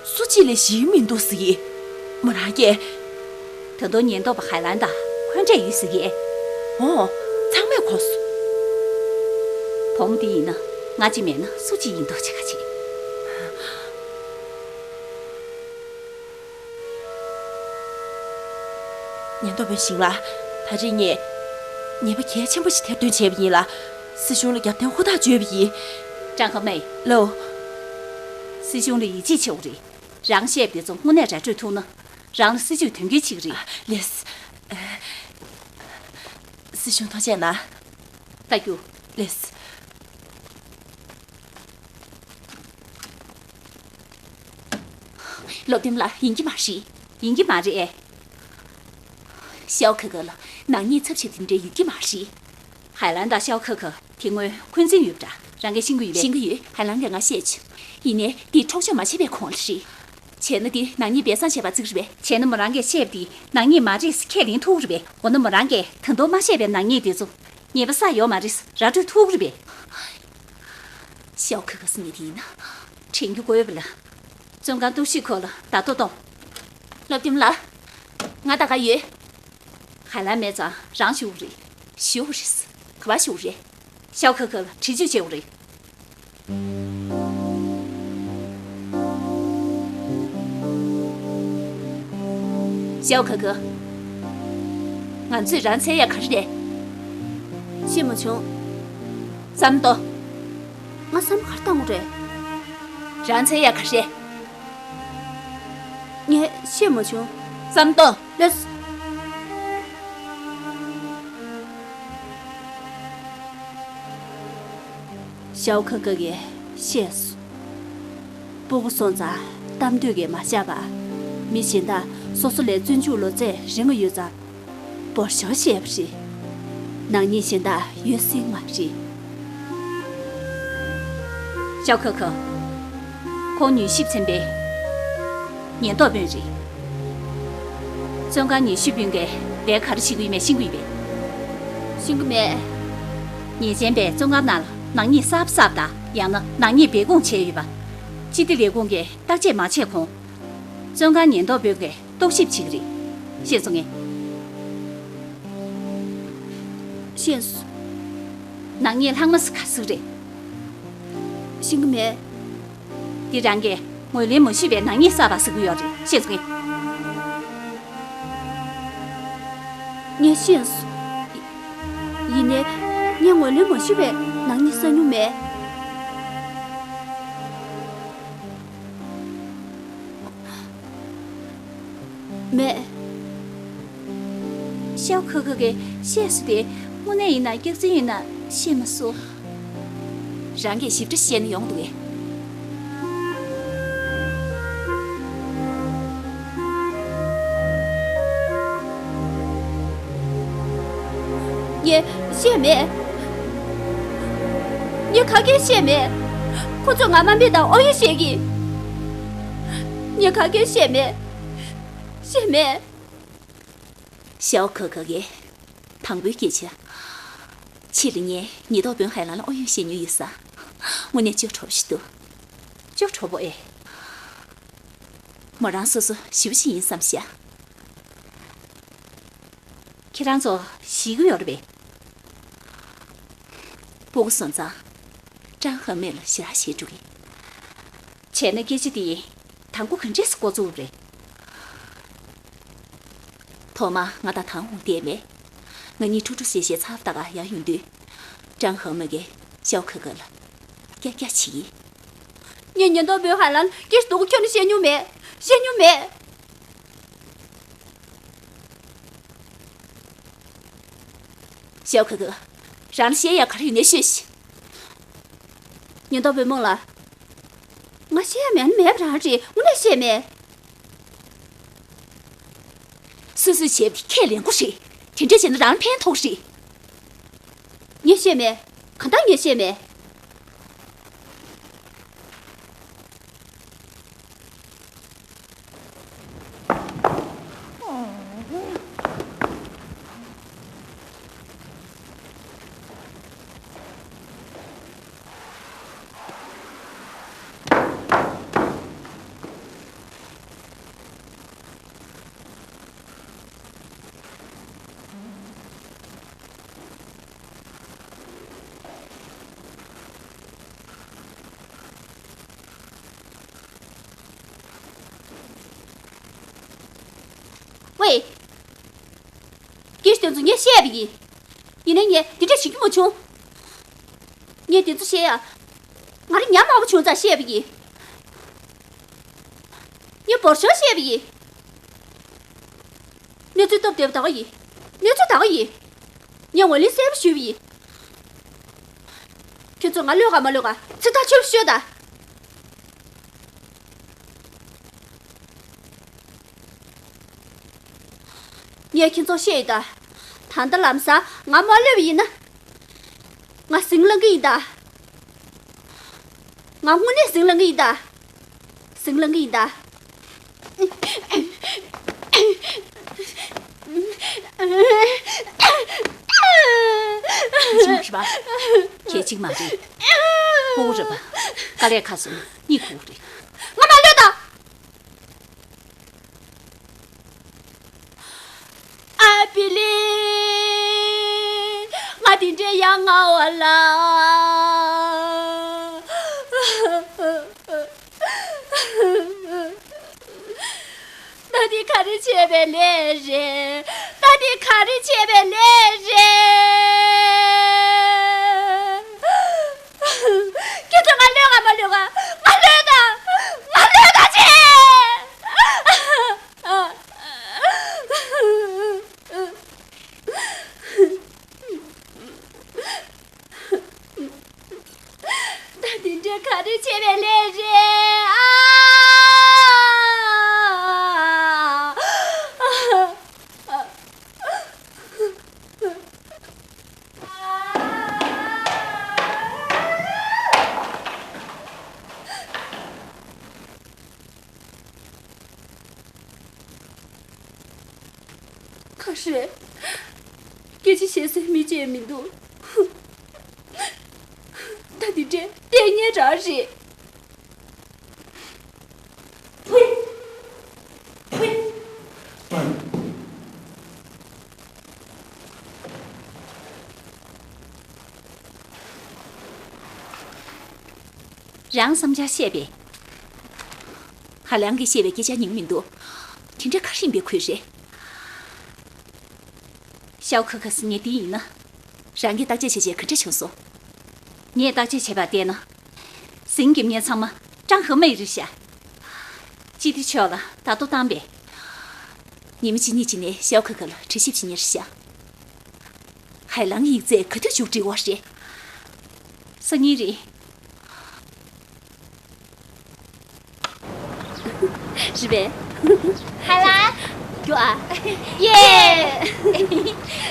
སུ་གཅིག་ལས་ཞིག་མི་འདུག་ཟེར་གི། མོ་རང་གིས། ད་དུང་ཉེན་རྟོག་པ་ཧའེ་ལན་དང་ཁོན་ཁྲེ་ཡོད་ཟེར་གི། འོ། ཚང་མས་གོ་སོང་། བུ་མོ་འདི་ཡིན་ན་ང་གཅིག་མེད་ན་སུ་གཅིག་ཡིན་མདོག་བྱེད་ཁ་ཅིག། ཉེན་རྟོག་པ་ཞིག་ལ། ད་རེས་ངས་ཉེས་པ་གལ་ཆེན་པོ་ཞིག་ཐེར་འདོན་བྱས་པ་ཡིན་ལ། སྲིད་གཞུང་ལ་རྒྱབ་རྟེན་ཧུར་ཐག་བྱོས་པ་ཡིན། ཀྲང་ཧེ་མེ། ལོ། སྲིད་གཞུང་ལ་ཡིད་ཆེས་བྱེད་དགོས་རེད། རང་བཤད་པ་དེ་ཚོ་དངོས་གནས་ར་སྤྲོད་ཐུབ་ན། རང་ལ་སྲིད་ཇུས་དོན་འཁྱོལ་བྱེད་ཀྱི་རེད། ལགས་སོ། སྲིད་གཞུང་ཐུགས་རྗེ་གནང་། ལྟ་རྒྱུ། ལགས་སོ། སློབ་སྟོན་ལགས། ཡིན་གྱི་མ་རེད། ཡིན་གྱི་མ་རེད། ཤའོ་ཁེ་ཁེ་ལ་ནག་ཉེས་ཚབས་ཆེ་དེ་འདྲ་ཡོད་ཀྱི་མ་རེད། ཧའེ་ལན་དང་ཤའོ་ཁེ་ཁེ་དེ་སྔོན་འཁོན་འཛིན་ཡོད་པ་འདྲ། རང་གིས་ཤེས་ཀྱི་ཡོད་པས། ཤེས་ཀྱི་ཡོད། ཧའེ་ལན་གྱིས་ང་བཤད་བྱུང་། ཡིན་ནའི་དེ་འཕྲོག་བཅོམ་མ་བྱས་པའི་གོང་ལ་རེད། བྱས་ན་དེ་ནག་ཉེས་སྦས་གསང་བྱས་པ་བརྩི་གི་རེད་པས། བྱས་ན་མོ་རང་གིས་བཤད་པ་དེ་ནག་ཉེས་མ་རེད་ཟེར་ཁས་ལེན་ཐུབ་ཀྱི་རེད་པས། འོ་ན་མོ་རང་གིས་ད་དུང་མ་བཤད་པའི་ནག་ཉེས་དེ་ཚོ་ཉེས་པ་བསགས་ཡོད་མ་རེད་ཟེར་ར་སྤྲོད་ཐུབ་ཀྱི་རེད་པས། ཤའོ་ཁེ་ཁེ་ཟེར་མཁན་དེ་ཡིན་ན་དྲན་རྒྱུ་དགོས་པ་ལ། བཙོན་ཁང་གཏོར་བཤིག་ཁུལ་ལ་བརྡ་ཐོ་གཏོང་། སློབ་སྟོན་ལགས། ང་ད་ག་ཡོད། ཧའེ་ལན་མེད་ཙང་རང་ཞུ་དགོས་རེད། ཞུ་དགོས་རེད། ག་པར་ཞུ་དགོས་རེད། ཤའོ་ཁེ་ཁེ་ལ་འདྲི་གཅོད་བྱེད་དགོས་རེད། ཤའོ་ཁེ་ཁེ། ང་ཚོས་རང་འཚོལ་ཡ་ག་རེ་རེད། ཤེས་མ་བྱུང་། བསམ་བློ་གཏོང་། ང་བསམ་བློ་ག་རེ་གཏོང་དགོས་རེད། རང་འཚོལ་ཡ་ག་རེ་རེད། ངས་ཤེས་མ་བྱུང་། བསམ་བློ་གཏོང་། ལགས་སོ། ཤའོ་ཁེ་ཁེ་གིས་ཤེས་སོང་། སྤུ་གུ་སོང་ཙང་གཏམ་འདོད་ཀྱིས་མ་བཞག་པ། མི་གཞན་དག་སོ་སོ་ལས་བཙོན་འཇུག་ལོ་ཚད་རིང་བ་ཡོད་ཙང་། འབོར་ཤོར་བཤད་པ་རེད། ནག་ཉེས་གཞན་དག་ཡོད་སྲིད་མ་རེད། ཤའོ་ཁེ་ཁེ། ཁོང་མྱུལ་ཞིབ་ཚན་པའི་ཉེན་རྟོག་དཔོན་རེད། བཙོན་ཁང་མྱུལ་ཞིབ་དཔོན་གྱིས་ལས་ཀ་ག་རེ་བྱེད་ཀྱི་ཡོད་མེད་ཤེས་ཀྱི་ཡོད་པས། ཤེས་ཀྱི་མེད། ཉེས་ཅན་པས་བཙོན་ཁང་ནང་ལ་ནག་ཉེས་གསར་པ་བསགས་པ་དང་ཡང་ན་ནག་ཉེས་སྦས་སྐུང་བྱས་ཡོད་པ། སྤྱི་བདེ་ལས་ཁུངས་ཀྱིས་བརྟག་དཔྱད་མ་བྱས་གོང་། བཙོན་ཁང་ཉེན་རྟོག་དཔོན་གྱིས་རྟོག་ཞིབ་བྱེད་ཀྱི་རེད། ཤེས་སོང་ངས། ཤེས་སོང་། ནག་ཉེས་ལྷག་མ་ཟེར་ག་ཟེར་རེད། ཤེས་ཀྱི་མེད། འདི་རང་གིས་ངོས་ལེན་མ་ཞུས་པའི་ནག་ཉེས་བསགས་པ་ཟེར་གྱི་ཡོད་རེད། ཤེས་སོང་ངས། ངས་ཤེས་སོང་། ཡིན་ནའི་ངས་ངོས་ལེན་མ་ཞུས་པའི་ནག་ཉེས་བསགས་མྱོང་མེད། མེད། ཤའོ་ཁེ་ཁེ་གིས་བཤད་སོང་དེ་དངོས་གནས་ཡིན་ན་སྐྱག་རྫུན་ཡིན་ན་ཤེས་མ་སོང་། རང་གིས་ཞིབ་ཕྲ་བཤད་ན་ཡོང་འདུག་གས། ངས་བཤད་མེད། ངས་ག་གེ་བཤད་མེད། ཁོ་ཚོས་ང་དམའ་འབེབས་དང་ཨོ་ཡོད་བཤད་ཀྱིས། ངས་ག་གེ་བཤད་མེད། བཤད་མེད། ཤའོ་ཁེ་ཁེ་གིས། དང་པོའི་སྐད་ཆ། ཕྱི་ལ་ངས་ཉེན་རྟོག་དཔོན་ཧའེ་ལན་ལ་ཨོ་ཡོད་བཤད་མྱོང་ཡོད་ས། དངོས་གནས་ཅོ་གྲོགས་ཤིག་འདུག་ཅོ་གྲོགས་པོ་ཨེ། མོ་རང་སོ་སོ་ཞེ་པོ་ཅིག་ཡིན་བསམ་ཤག་ཁྱེད་རང་ཚོ་ཞེད་ཀྱི་ཡོད་རེད་པས། སྤུ་གུ་སོང་ཙང་། ཀྲང་ཧེ་མེ་ལ་ཞེ་དྲག་ཞེད་འགྲོ་གི། བྱས་ན་སྐད་ཆ་དེ་དང་པོ་ག་འདྲས་སེ་འགོ་བཙུགས་པ་རེད། ཐོག་མར་ང་དང་དང་འོང་བསྡད་མེད། ང་གཉིས་ཁྲུག་ཁྲུག་བྱས་བྱས་ཚ་བ་ད་ག་ཡར་ཡོང་དུས། ཀྲང་ཧེ་མེ་གིས་ཤའོ་ཁེ་ཁེ་ལ་ཀྱག་ཀྱག་བྱེད་ཀྱིས། ངས་ཉེན་རྟོག་པུའུ་ཧའེ་ལན་སྐད་ཆ་དེ་གུ་ཁྱོན་ནས་བཤད་མྱོང་མེད། བཤད་མྱོང་མེད། ཤའོ་ཁེ་ཁེ། རང་ལ་བཤད་ཡ་ག་རེ་ཡོད་ནས་ཤོད་ཤིག་ཉེན་རྟོག་པུའུ་མོང་ལ། ང་བཤད་ཡ་མེད་ན་མེད་པ་རང་རེད། དངོས་གནས་བཤད་མེད། སོ་སོས་བྱས་པ་དེ་ཁས་ལེན་དགོས་རེད། དེ་འདྲ་བྱས་ན་རང་ཕན་ཐོགས་རེད། ངས་བཤད་མེད། གང་ལྟར་ངས་བཤད་མེད། དེ་ཚོ་ངས་བཤད་པ་ཡིན། ཡིན་ནའི་ངས་དེ་འདྲ་བྱེད་རྒྱུ་མ་བྱུང་། ངས་དེ་ཚོ་བཤད་ཡ། ང་རང་ཉམས་མང་པོ་བྱུང་ཙང་བཤད་པ་ཡིན། ངས་འབོར་ཤོར་བཤད་པ་ཡིན། གནས་ཚུལ་སྟབས་བདེ་པོ་ད་ག་ཡིན། གནས་ཚུལ་ད་ག་ཡིན། ངས་ངོས་ལེན་གསལ་པོ་ཞུས་པ་ཡིན། ཁྱོད་ཚོ་ང་གློད་ག་མ་གློད་ག་ཚིག་ཐག་ཆོད་པོ་ཤོད་དང་། ངས་ཁྱེད་ཚོར་བཤད་ཡོད་ད། ད་ལྟ་ལམ་སང་ང་མ་གློད་པ་ཡིན་ན། ང་ཟིང་ལངས་གི་ཡིན་ད། ང་དངོས་གནས་ཟིང་ལངས་གི་ཡིན་ད། ཟིང་ལངས་གི་ཡིན་ད། བྱུང་རེད་པ། གལ་ཆེན་མ་རེད། ཕྲུ་གུ་རེད་པ། དཀའ་ལས་ཁག་སོང་ན་གཉིད་ཁུག་གི་རེད། ང་མ་གློད་ད། ཨ་པི་ལི། ང་དེ་འདྲའི་ཡ་ང་བ་ལ། ད་འདི་ག་རེ་བྱས་པའི་ལས་རེད། ད་འདི་ག་རེ་བྱས་པའི་ལས་རེད། ཁྱེད་ཚོ་ང་གློད་ག་མ་གློད་ག་ང་གློད་ད། ང་གློད་ད་ཅེ། ད་དེ་འདྲའི་ག་རེ་བྱས་པའི་ལས་རེད་ཨ། ཁ་ཧྲེ། སྐད་ཆ་བཤད་སའི་མི་གཅིག་མི་འདུག་ད་འདི་འདྲའི་ལྟས་ངན་རང་རེད། རང་བསམ་འཆར་བཤད་པས། ཧ་ལང་གིས་བཤད་པའི་སྐད་ཆ་ཉན་མི་འདུག་དེ་འདྲ་ག་རེ་ཡིན་པའི་ཁུལ་རེད། ཤའོ་ཁ་ཁ་སི་ངས་འདི་ཡིན་ན། རང་གིས་བརྟག་དཔྱད་བྱས་བྱས་ག་འདྲ་བྱུང་སོང་། ངས་བརྟག་དཔྱད་བྱས་པར་བལྟས་ན། ཟིང་རྒྱབ་མཁན་ཚང་མ་ཀྲང་ཧེ་མེ་རེད་ཤག་སྤྱི་བདེ་ཕྱོགས་ལ་བརྡ་ཐོ་བཏང་པས། ཉི་མ་གཅིག་གཉིས་ཀྱི་ནས་ཤའོ་ཁ་ཁ་ལ་དྲི་ཞིབ་བྱེད་མཁན་རེད་ཤག་ཧའེ་ལང་ཡིག་ཚད་ག་དུས་མཇུག་སྒྲིལ་བ་རེད། སང་ཉིན་རེད། རེད་པས། ཧའེ་ལང་། རྒྱུ་ཨ། ཡེ།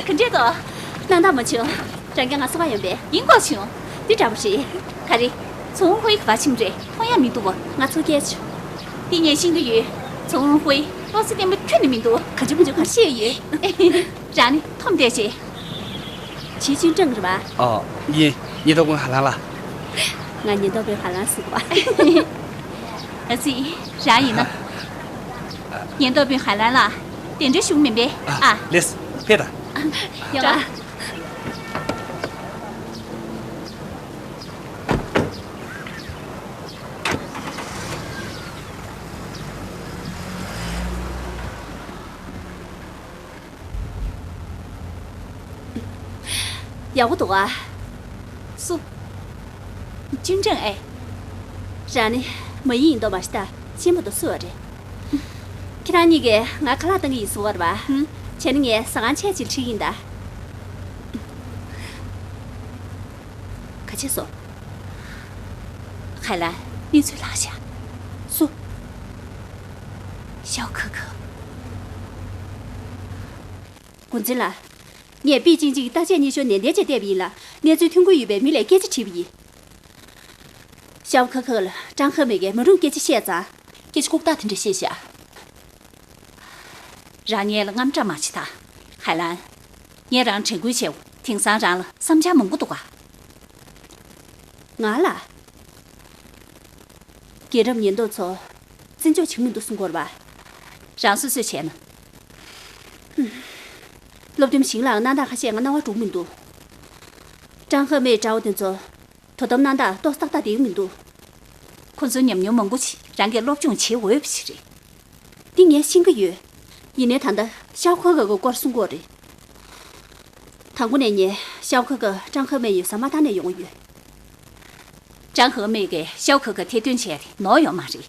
ག་འདྲས་འདུག་སྣང་དག་མ་བྱུང་། རང་གིས་ང་གསོ་བ་ཡོང་པས། ཡིན་གོ་བྱུང་། འདི་འདྲ་པོ་རེད། ག་རེ། ཚོང་ཧུའེ་ག་པར་ཕྱིན་རེད། མཐོང་ཡ་མི་འདུག་པ། ང་ཚོ་སྐད་ཆ། འདི་ངས་ཤེས་ཀྱི་ཡོད། ཚོང་ཧུའེ་བློ་རྩེ་བརྟན་པོ་ཁྱོན་ནས་མི་འདུག་ག་ཅི་མ་ཅི་ག་རེ་བཤད་ཡོད། རང་ནི་འཐོམ་བསྡད་བྱས། ཞི་ཅིན་ཀྲང་རེད་པ། ཨོ། ཡིན། ཉེན་རྟོག་པུའུ་ཧ་ལང་ལགས། ང་ཉེན་རྟོག་པུའུ་ཧ་ལང་ཟེར་གོ། ཨ་ཙི། རང་ཡིན་ན། ཉེན་རྟོག་པུའུ་ཧ་ལང་ལ་གདན་འདྲེན་ཞུ་མིན་པས། ཨ། ལེས། ཕེབས་དང་། ཡོང་ཨ། ཡག་པོ་འདུག་ཨ། སུ། ཅུན་ཀྲང་ཨེ། རང་ནི་མ་ཡིན་ཡིན་མདོག་མ་ཤི་ད་ཤེས་མ་གཏོགས་སུ་བ་རེད། ཁྱེད་རང་གཉིས་ཀས་ང་ཁ་ལག་བཏང་གི་ཡིན་གསུང་བ་རེད་པ། ཧུམ། བྱས་ན་ངས་ཟ་ཁང་ཆས་ཅིག་ཁྲིད་ཀྱི་ཡིན་ད། ག་བྱས་སོང་། ཧའེ་ལང་གནས་ཚུལ་ལྷག་ཤག་སུ། ཤའོ་ཁ་ཁ། འགོ་འཛིན་ལགས། ངས་པེ་ཅིང་གཅིག་གི་བརྟག་དཔྱད་སྙན་ཞུ་ནན་ཏན་བྱས་བལྟས་པ་ཡིན་ལ། གནས་ཚུལ་ཐོན་གྱི་ཡོད་པའི་མི་ལ་སྐད་ཆ་དྲིས་པ་ཡིན། ཤའོ་ཁ་ཁ་ལ་ཀྲང་ཧེ་མེ་གིས་མ་རུང་སྐད་ཆ་བཤད་ཙང་། སྐད་ཆ་ལྐུགས་རྟགས་དེ་འདྲ་བཤད་ཤག་རང་ངེད་ལ་དངངས་སྐྲག་མ་བྱེད་དང་། ཧའེ་ལང་། ངས་རང་དྲན་སྐུལ་བྱས། དེང་སང་རང་ལ་བསམ་འཆར་མང་པོ་འདུག་ག་ང་ལ། རྒྱལ་རབས་ཉེན་རྟོག་ཚོ་བཙན་འཇོག་བྱེད་མི་འདུག་གསུང་གི་ཡོད་རེད་པ། རང་སོ་སོས་བྱས་ན། སློབ་སྟོན་ཞིང་ལའང་གནང་སྟངས་ཁ་ཤས་ང་རྣ་བར་འགྲོ་གི་མི་འདུག་ཀྲང་ཧེ་མེའི་དགྲ་བོ་དེ་ཚོ་དོ་དམ་གནང་སྟངས་ཏོག་ཙམ་ཏག་ཏག་བསྡད་ཀྱི་མི་འདུག་ཁོ་ཚོའི་ཉམས་མྱོང་མང་པོ་ཞིག་རང་གིས་སློབ་སྦྱོང་བྱེད་འོས་པ་ཞིག་རེད། འདི་ངས་ཤེས་ཀྱི་ཡོད། ཡིན་ནའི་ད་ལྟ་ཤའོ་ཁ་ཁ་གི་སྐོར་གསུང་གི་ཡོད་རེད། དང་པོ་ནས་ངས་ཤའོ་ཁ་ཁ་ཀྲང་ཧེ་མེ་ཡུལ་ས་མ་ཐག་ནས་ཡོང་གི་ཡོད། ཀྲང་ཧེ་མེ་གིས་ཤའོ་ཁ་ཁ་ཐེར་འདོན་བྱས་ཏེ་ནོར་ཡོད་མ་རེད།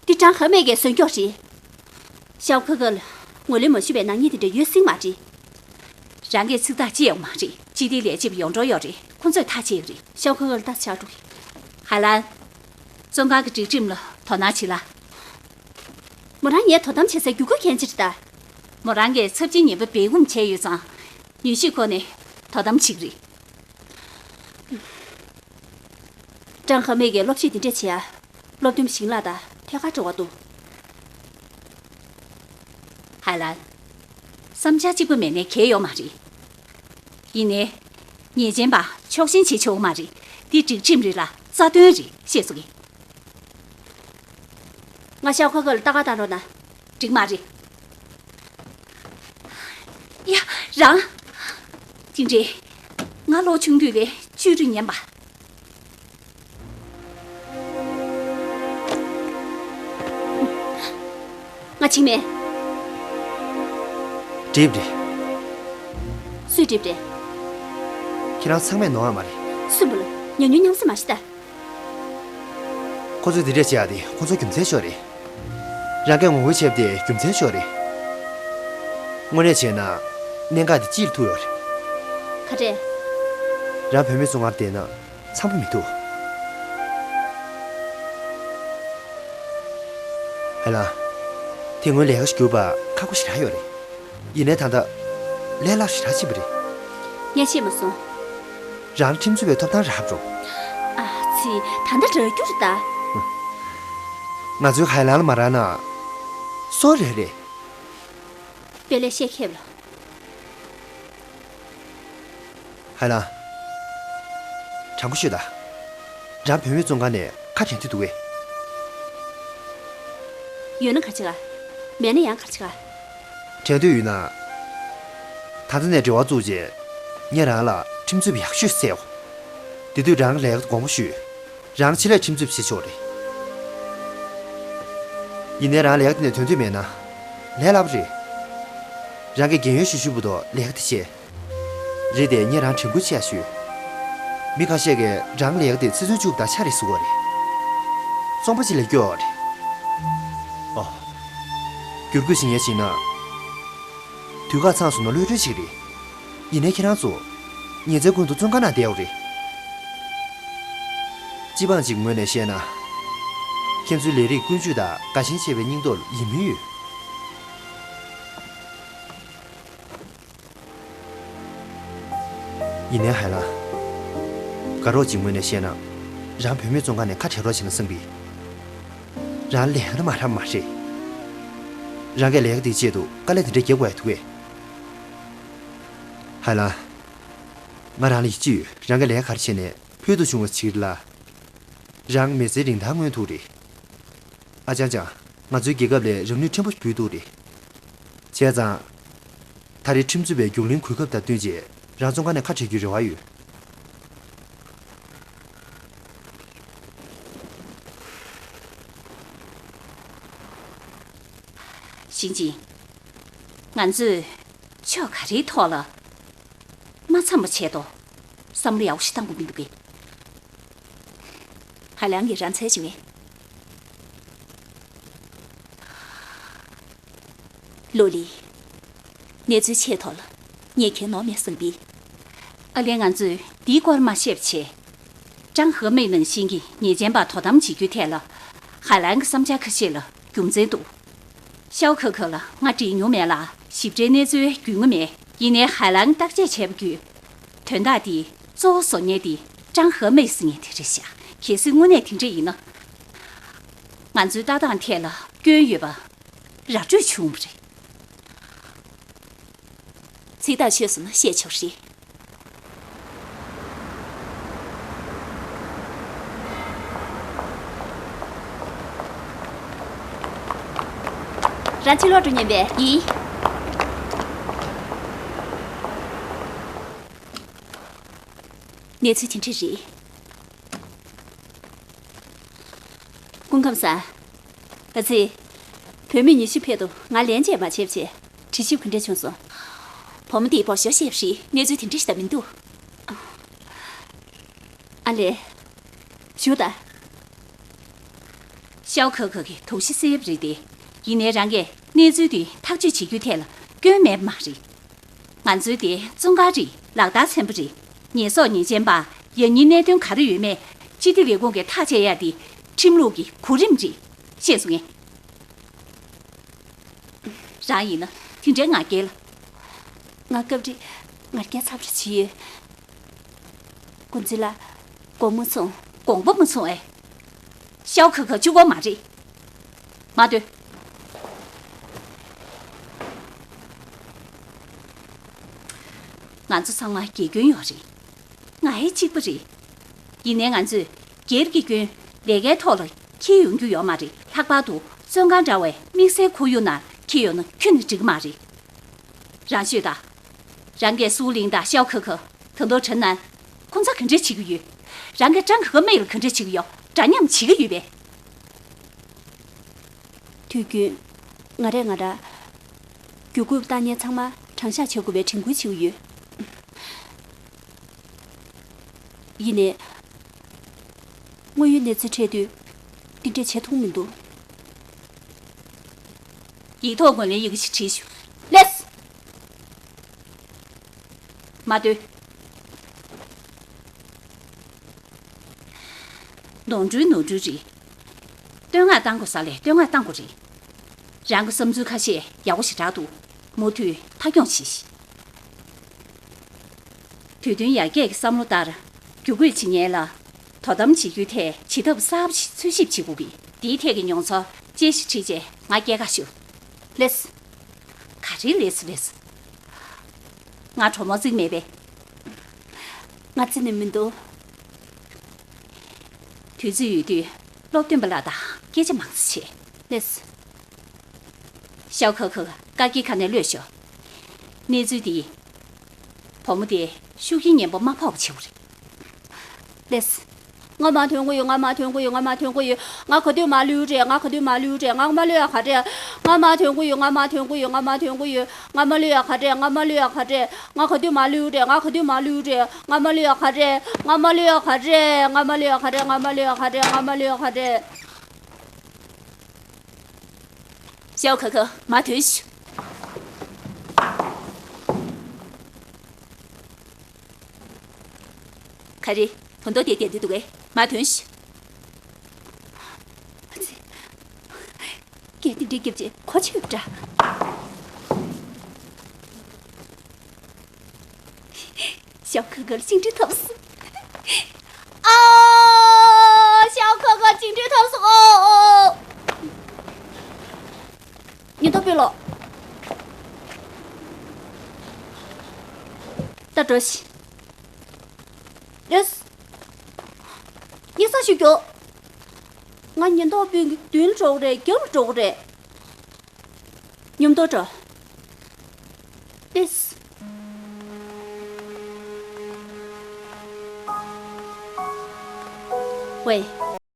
འདི་ཀྲང་ཧེ་མེ་གིས་བཟོས་ཀྱོག་རེད། ཤའོ་ཁ་ཁ་ལ་ངོས་ལེན་མ་ཞུས་པའི་ནག་ཉེས་དེ་འདྲ་ཡོད་སྲིད་མ་རེད། རང་གིས་ཚིག་ཐག་བཅད་ཡོད་མ་རེད། སྤྱི་བདེ་ལས་བྱེད་པ་ཡོང་འགྲོ་ཡོད་རེད། ཁོ་ཚོས་ཐག་བཅད་ཀྱི་རེད། ཤའོ་ཁ་ཁ་ལ་ལྟ་ཆགས་འགྲོ་གི། ཧའེ་ལན། བཙོན་ཁང་གི་སྒྲིག་ཁྲིམས་ལ་དོ་སྣང་བྱེད་ལ། མོ་རང་ངས་དོ་དམ་བྱེད་སའི་རྒྱུ་སྐོར་གན་ཅི་རེད་ད། མོ་རང་གིས་ཚབས་ཆེན་ཉེས་པ་སྦས་སྐུང་བྱས་ཡོད་ཙང་། མྱུལ་ཞིབ་ཁོ་ནས་དོ་དམ་བྱེད་ཀྱི་རེད། ཀྲང་ཧེ་མེ་གིས་སློབ་ཁྲིད་འདི་འདྲས་བྱེད་ཡ། སློབ་སྟོན་པ་ཞིང་ལགས་དང་ཐད་ཀར་འབྲེལ་བ་འདུག་ཧའེ་ལན། བསམ་འཆར་གཅིག་པ་མེད་ནའི་གལ་ཡོད་མ་རེད། ཡིན་ནའི། ཉེས་ཅན་པ་ཕྱོགས་ཞེན་བྱེད་ཆོག་མ་རེད། འདི་སྒྲིག་ཁྲིམས་རེད་ལ་རྩ་དོན་རེད། ཤེས་སོང་ངས། ང་ཤའོ་ཁ་ཁ་ལ་ལྟ་ག་བཏང་རོགས་གནང་། འགྲིག་མ་རེད། ཡ། རང་། དེ་འདྲས། ང་ལོ་ཆུང་དུས་ལས་བཅོས་སྒྲིག་ཉན་པ། ང་འཆི་མེད། སྒྲིབ་རེད། སུས་སྒྲིབ་རེད། ཁྱེད་རང་ཚང་མས་ནོར་བ་མ་རེད། སུས་འབུལ། ཉོ་ཉོ་ཉམས་སེ་མ་ཤི་ད། ཁོ་ཚོས་འདི་འདྲས་བྱེད་ཡ་དེ་ཁོ་ཚོའི་རྒྱུ་མཚན་ཤོར་རེད། རང་གིས་ངོ་རྒོལ་བྱས་པ་དེ་རྒྱུ་མཚན་ཤོར་རེད། དངོས་གནས་བྱས་ན། གནད་འགག་དེ་སྤྱི་ལ་ཐུག་ཡོད་རེད། ག་རེ། རང་བུད་མེད་བཙོན་ཁང་བསྡད་ན་འཚམ་པོ་མི་འདུག་ཧ་ལམ། དེ་སྔོན་ལས་ཀ་ཞིག་བསྒྱུར་བ་ཁག་པོ་ཞེ་དྲག་ཡོད་རེད། ཡིན་ནའི་ད་ལྟ་ལས་སླ་ཞེ་དྲག་ཕྱིན་པ་རེད། ངས་ཤེས་མ་སོང་། རང་ཁྲིམས་རྩོད་པའི་ཐོབ་ཐང་རག་འགྲོ། ཨ་ཙི། ད་ལྟ་རག་རྒྱུ་རེད་ད། ང་ཚོའི་ཧའེ་ལན་ལ་མ་རག་ན། སོ་རེ་རེད། དཔེ་ལས་བཤད་མཁས་པ་ལ། ཧའེ་ལན། དྲང་པོ་ཤོད་ད། རང་བུད་མེད་བཙོན་ཁང་ནས་ཁ་བྲལ་འདོད་འདུག་གས། ཡོད་ན་ག་རེ་བྱེད་ག། མེད་ན་ཡང་ག་རེ་བྱེད་ག། བྲལ་འདོད་ཡོད་ན། ད་ལྟ་ནས་འབྲེལ་བ་བཙུགས་རྗེས། ངས་རང་ལ་ཁྲིམས་རྩོད་པ་ཡག་ཤོས་བཙལ་ཡོང་། དེ་དུས་རང་ལས་ཀ་དགོངས་པ་ཞུས། རང་ཆེད་ལས་ཁྲིམས་རྩོད་པ་བྱེད་ཆོག་རེད། ཡིན་ནའི་རང་ལས་ཀ་དེ་ནས་དོན་འདོད་མེད་ན། ལས་སླ་པོ་རེད། རང་གིས་རྒན་ཡོལ་ཞུ་ཞུ་བར་དུ་ལས་ཀ་དེ་བྱས། རེད་དེ་ངས་རང་དྲན་སྐུལ་བྱེད་ཡ་ཞུས། མི་ཁ་ཤས་ཀྱིས་རང་ལས་ཀ་དེ་ཚེ་བཙོན་བཅུག་པ་དང་ཆ་རེད་ཟེར་གྱི་ཡོད་རེད། བཙོན་པ་ཅིག་ལ་སྐྱོ་བ་རེད། ཨོ། བསྒྱུར་བཀོད་བྱེད་མཁན་ཞིག་ན། དུས་བཀག་ཚང་སོང་ན་གློད་གྲོལ་ཞིག་རེད། ཡིན་ནའི་ཁྱེད་རང་ཚོ། ཉིན་མཚན་ཀུན་ཏུ་བཙོན་ཁང་ནང་བསྡད་ཡོད་རེད། སྤྱི་འབངས་ཅིག་ངོས་ནས་བཤད་ན། ཁྱེད་ཚོའི་ལས་རིགས་ཀུན་སྤྱོད་དང་དགའ་ཞེན་ཆེ་བའི་སྙིང་སྟོབས་ལ་ཡིད་སྨོན་ཡོད། ཡིན་ནའི་ཧའེ་ལན། དགའ་རོགས་ཀྱི་ངོས་ནས་བཤད་ན། རང་བུད་མེད་བཙོན་ཁང་ནས་ཁ་བྲལ་རོགས་བྱས་ན་བསམ་གི། རང་ལས་ཀ་མ་རག་མ་རེད། རང་གིས་ལས་ཀ་དེའི་ཆེད་དུ་དཀའ་ལས་དེ་འདྲ་རྒྱབ་དགོས་ཡ་འདུག་གས། ཧའེ་ལན། ང་རང་ལ་ཡིད་ཆེས་ཡོད། རང་གིས་ལས་ཀ་ག་རེ་བྱས་ནས་ཕུལ་དུ་བྱུང་བ་ཅིག་རེད་ལ། རང་མི་ཚེའི་རིན་ཐང་མངོན་ཐུབ་རེད། ཨ་ཅང་ཅང་། ང་ཚོའི་རྒྱལ་ཁབ་ལ་རང་ནུས་ཕྲན་བུ་འབུལ་ཐུབ་རེད། བྱས་ཙང་། ད་རེས་ཁྲིམས་རྩོད་པའི་རྒྱུགས་ལེན་གོ་སྐབས་དང་བསྟུན་བྱས་རང་བཙོན་ཁང་ནས་ཁ་བྲལ་རྒྱུའི་རེ་བ་ཡོད། ཞིན་ཅིན། ང་ཚོས་ཕྱོགས་ག་རེའི་ཐོག་ལ་མ་འཚམ་པ་བྱས་ཏོ། བསམ་བློ་ཡག་པོ་ཞིག་བཏང་དགོས་ཀྱི་འདུག་གས། ཧ་ལམ་གྱིས་རང་འཚོལ་བྱུང་བས། ལོ་ལི། གནས་ཚུལ་ཆེད་ཐོག་ལ་ཉེས་ཁྱེར་ནོར་མེད་བཟང་པི། ཨ་ལས་ང་ཚོས་འདིའི་སྐོར་མ་ཤེས་པ་བྱས། ཀྲང་ཧེ་མེ་ནང་བཞིན་གྱི་ཉེས་ཅན་པ་དོ་དམ་བྱེད་རྒྱུའི་ཐད་ལ། ཧ་ལམ་གྱི་བསམ་འཆར་ཁ་ཤས་ལ་རྒྱུ་མཚན་འདུག་ཤའོ་ཁ་ཁ་ལ་ང་དྲིས་མྱོང་མེད་ལ་ཞིབ་ཕྲའི་གནས་ཚུལ་རྒྱུས་མངའ་མེད། ཡིན་ནའི་ཧ་ལམ་བརྟག་དཔྱད་བྱས་པ་བརྒྱུད། དོན་དག་འདི་གཙོ་བོ་བཟོ་མཁན་དེ་ཀྲང་ཧེ་མེ་ཟེར་མཁན་དེ་རེད་ཤག་གལ་སྲིད་དངོས་གནས་དེ་འདྲ་ཡིན་ན། ང་ཚོའི་ལྟ་སྟངས་ཐད་ལ་སྐྱོན་ཡོད་པ་ར་སྤྲོད་བྱུང་བ་རེད། ཚིག་ཐག་ཆོད་སོང་ན་བཤད་ཆོག་རེད། རང་ཕྱིར་ལོག་འགྲོ་སྙམ་པས། ཡིན། གནས་ཚུལ་དེ་འདྲ་རེད། སྐུ་ཁམས་བཟང་། ཨ་ཙི། བུད་མེད་ཉི་ཤུ་ཕེབས་འདུག་ང་ལན་ཅིག་མ་བྱས་པ་བྱས། དྲི་ཞིབ་ག་འདྲ་བྱུང་སོང་། བུ་མོ་དེས་བོ་ཤོ་བཤད་པ་རེད། གནས་ཚུལ་དེ་འདྲ་ཞིག་ད་མི་འདུག་ཨ་ལས། ཞུ་ད། ཤའོ་ཁ་ཁ་གིས་དོགས་གཞི་སེལ་བ་རེད་དེ། ཡིན་ནའི་རང་གིས་གནས་ཚུལ་དེ་ཐག་གཅོད་བྱེད་རྒྱུའི་ཐད་ལ་སྐྱོན་མེད་པ་མ་རེད། ང་ཚོའི་དེ་བཙོན་ཁང་རེད། ལག་རྟགས་ཚན་པ་རེད། ཉེས་གསོག་ཉེས་ཅན་པ་ཡང་སྙིང་གནད་དོན་ག་རེ་ཡོད་མེད་སྤྱི་བདེ་ལས་ཁུངས་ཀྱིས་ཐག་བཅད་ཡ་དེ་ཁྲིམས་ལུགས་ཀྱི་གོ་རིམ་རེད། ཤེས་སོང་ངས། རང་ཡིན་ན་དེ་འདྲའི་ང་རྒྱལ་ལ། ང་སྐབས་རེ་ང་རྒྱལ་ཚབས་ཆེ་བྱེད་ཡོད། ཀུན་ཚེ་ལགས། དགོངས་མ་ཚོམས། དགོངས་པ་མ་ཚོམས་ཨེ། ཤའོ་ཁ་ཁ་གཅིག་པོ་མ་རེད། མ་སྡོད། ང་ཚོ་ཚང་མ་དགེ་སྐྱོན་ཡོད་རེད། ང་ཡང་གཅིག་པ་རེད། ཡིན་ནའི་ང་ཚོས་སྒེར་གྱི་སྐྱོན་ལས་ཀའི་ཐོག་ལ་འཁྱེར་ཡོང་རྒྱུ་ཡོད་མ་རེད། ལྷག་པར་དུ་བཙོན་ཁང་འདྲ་བའི་དམིགས་བསལ་ཁོར་ཡུག་ནང་འཁྱེར་ཡོང་ན་ཁྱོན་ནས་འགྲིག་གི་མ་རེད། རང་ཤོད་དང་། རང་གིས་སུའུ་ལིང་དང་ཤའོ་ཁ་ཁ། ད་དུང་ཁྲེན་ནན། ཁོང་ཚོ་ག་འདྲ་བྱེད་ཀྱི་ཡོད། རང་གིས་ཀྲང་ཁ་ཁ་མིག་ལ་ག་འདྲ་བྱེད་ཀྱི་ཡོད། འདྲ་མཉམ་བྱེད་ཀྱི་ཡོད་པས། དུས་རྒྱུན་ང་རས་ང་རང་། རྒྱུ་རྐུབ་བཏང་མཁན་ཚང་མ་དྲང་གཞག་བྱེད་དགོས་པའི་དྲན་སྐུལ་བྱེད་ཀྱི་ཡོད། ཡིན་ནའི། དངོས་ཡོད་གནས་ཚུལ་འཕྲད་དུས་འདི་འདྲས་བྱེད་ཐུབ་མི་འདུག་ཡིག་ཐོག་ངོས་ལེན་ཡི་གེ་ཞིག་བྲིས་ཤོག་ལགས་སོ། མ་སྡོད། ནོར་འཁྲུལ་ནོར་འཁྲུལ་རེད། བསྟོད་བསྔགས་བཏང་དགོས་ས་ལ་བསྟོད་བསྔགས་བཏང་དགོས་རེད། རང་གི་བསམ་ཚུལ་ཁ་ཤས་ཡག་པོ་ཞེ་དྲག་འདུག་མུ་མཐུད་མཐའ་འཁྱོངས་བྱེད་ཤིག་དུས་སྟོན་ཡར་རྒྱས་ཀྱི་བསམ་བློ་ལྟར། བརྒྱུད་སྐུལ་བྱེད་མཁན་ལ་དོ་དམ་བྱེད་རྒྱུའི་ཐད་བྱེད་ཐབས་གསར་པ་ཞིག་འཚོལ་ཞིབ་བྱེད་དགོས་ཀྱི། འདིའི་ཐད་ཀྱི་མྱོང་ཚོར་དཔྱད་གཞི་བྲིས་རྗེས་ང་སྐྱེལ་ཁ་ཞུ། ལགས་སོ། ག་རེ་ལགས་སོ་ལགས་སོ། ང་གྲོགས་མོ་བརྩི་གི་མེད་པས། ང་བརྩི་ནས་མི་འདུག་དུས་ཚོད་ཡོད་དུས་སློབ་སྟོན་པ་ལགས་དང་སྐད་ཆ་མང་ཙམ་བྱེད། ལགས་སོ། ཤའོ་ཁ་ཁ་བཀག་གི་ཁ་ནས་གློད་ཤོག་གནས་ཚུལ་འདིས་བུ་མོ་དེ་ཤུགས་རྐྱེན་ངན་པ་མ་ཕོག་པ་བྱེད་དགོས་རེད། ལགས་སོ། ང་མ་ཐོན་གི་ཡོད། ང་མ་ཐོན་གི་ཡོད། ང་མ་ཐོན་གི་ཡོད། ང་ག་དུས་མ་ལུས་རེད། ང་ག་དུས་མ་ལུས་རེད། ང་མ་ལུས་ཡ་ག་རེད། ང་མ་ཐོན་གི་ཡོད། ང་མ་ཐོན་གི་ཡོད། ང་མ་ཐོན་གི་ཡོད། ང་མ་ལུས་ཡ་ག་རེད། ང་མ་ལུས་ཡ་ག་རེད། ང་ག་དུས་མ་ལུས་རེད། ང་ག་དུས་མ་ལུས་རེད། ང་མ་ལུས་ཡ་ག་རེད། ང་མ་ལུས་ཡ་ག་རེད། ང་མ་ལུས་ཡ་ག་རེད། ང་མ་ལུས་ཡ་ག་རེད། ང་མ་ལུས་ཡ་ག་རེད། ཤའོ་ཁ་ཁ་མ་ཐོན་ཤིག་ག་རེ། བུ་མདོ་དེ་བསྡད་འདུག་གས། མ་ཐོན་ཤིག་ཨ་ཙི། སྐད་དེ་འདྲའི་རྒྱབ་ཅེས་གོ་ཆོད་འདྲ། ཤའོ་ཁ་ཁ་ལ་བཅིངས་འགྲོལ་ཐོབ་སོང་། ཨ། ཤའོ་ཁ་ཁ་བཅིངས་འགྲོལ་ཐོབ་སོང་། ཨོ། ཉེན་རྟོག་དཔོན་ལགས། ད་འགྲོ་ཤིག་ཡེས། ཡེས་ས་ཞུ་རྒྱུ། ང་ཉེན་རྟོག་དཔོན་གྱི་མདུན་ལ་འགྲོ་གི་རེད། རྒྱབ་ལ་འགྲོ་གི་རེད། མཉམ་དུ་འགྲོ། ཡེས། ཝེ།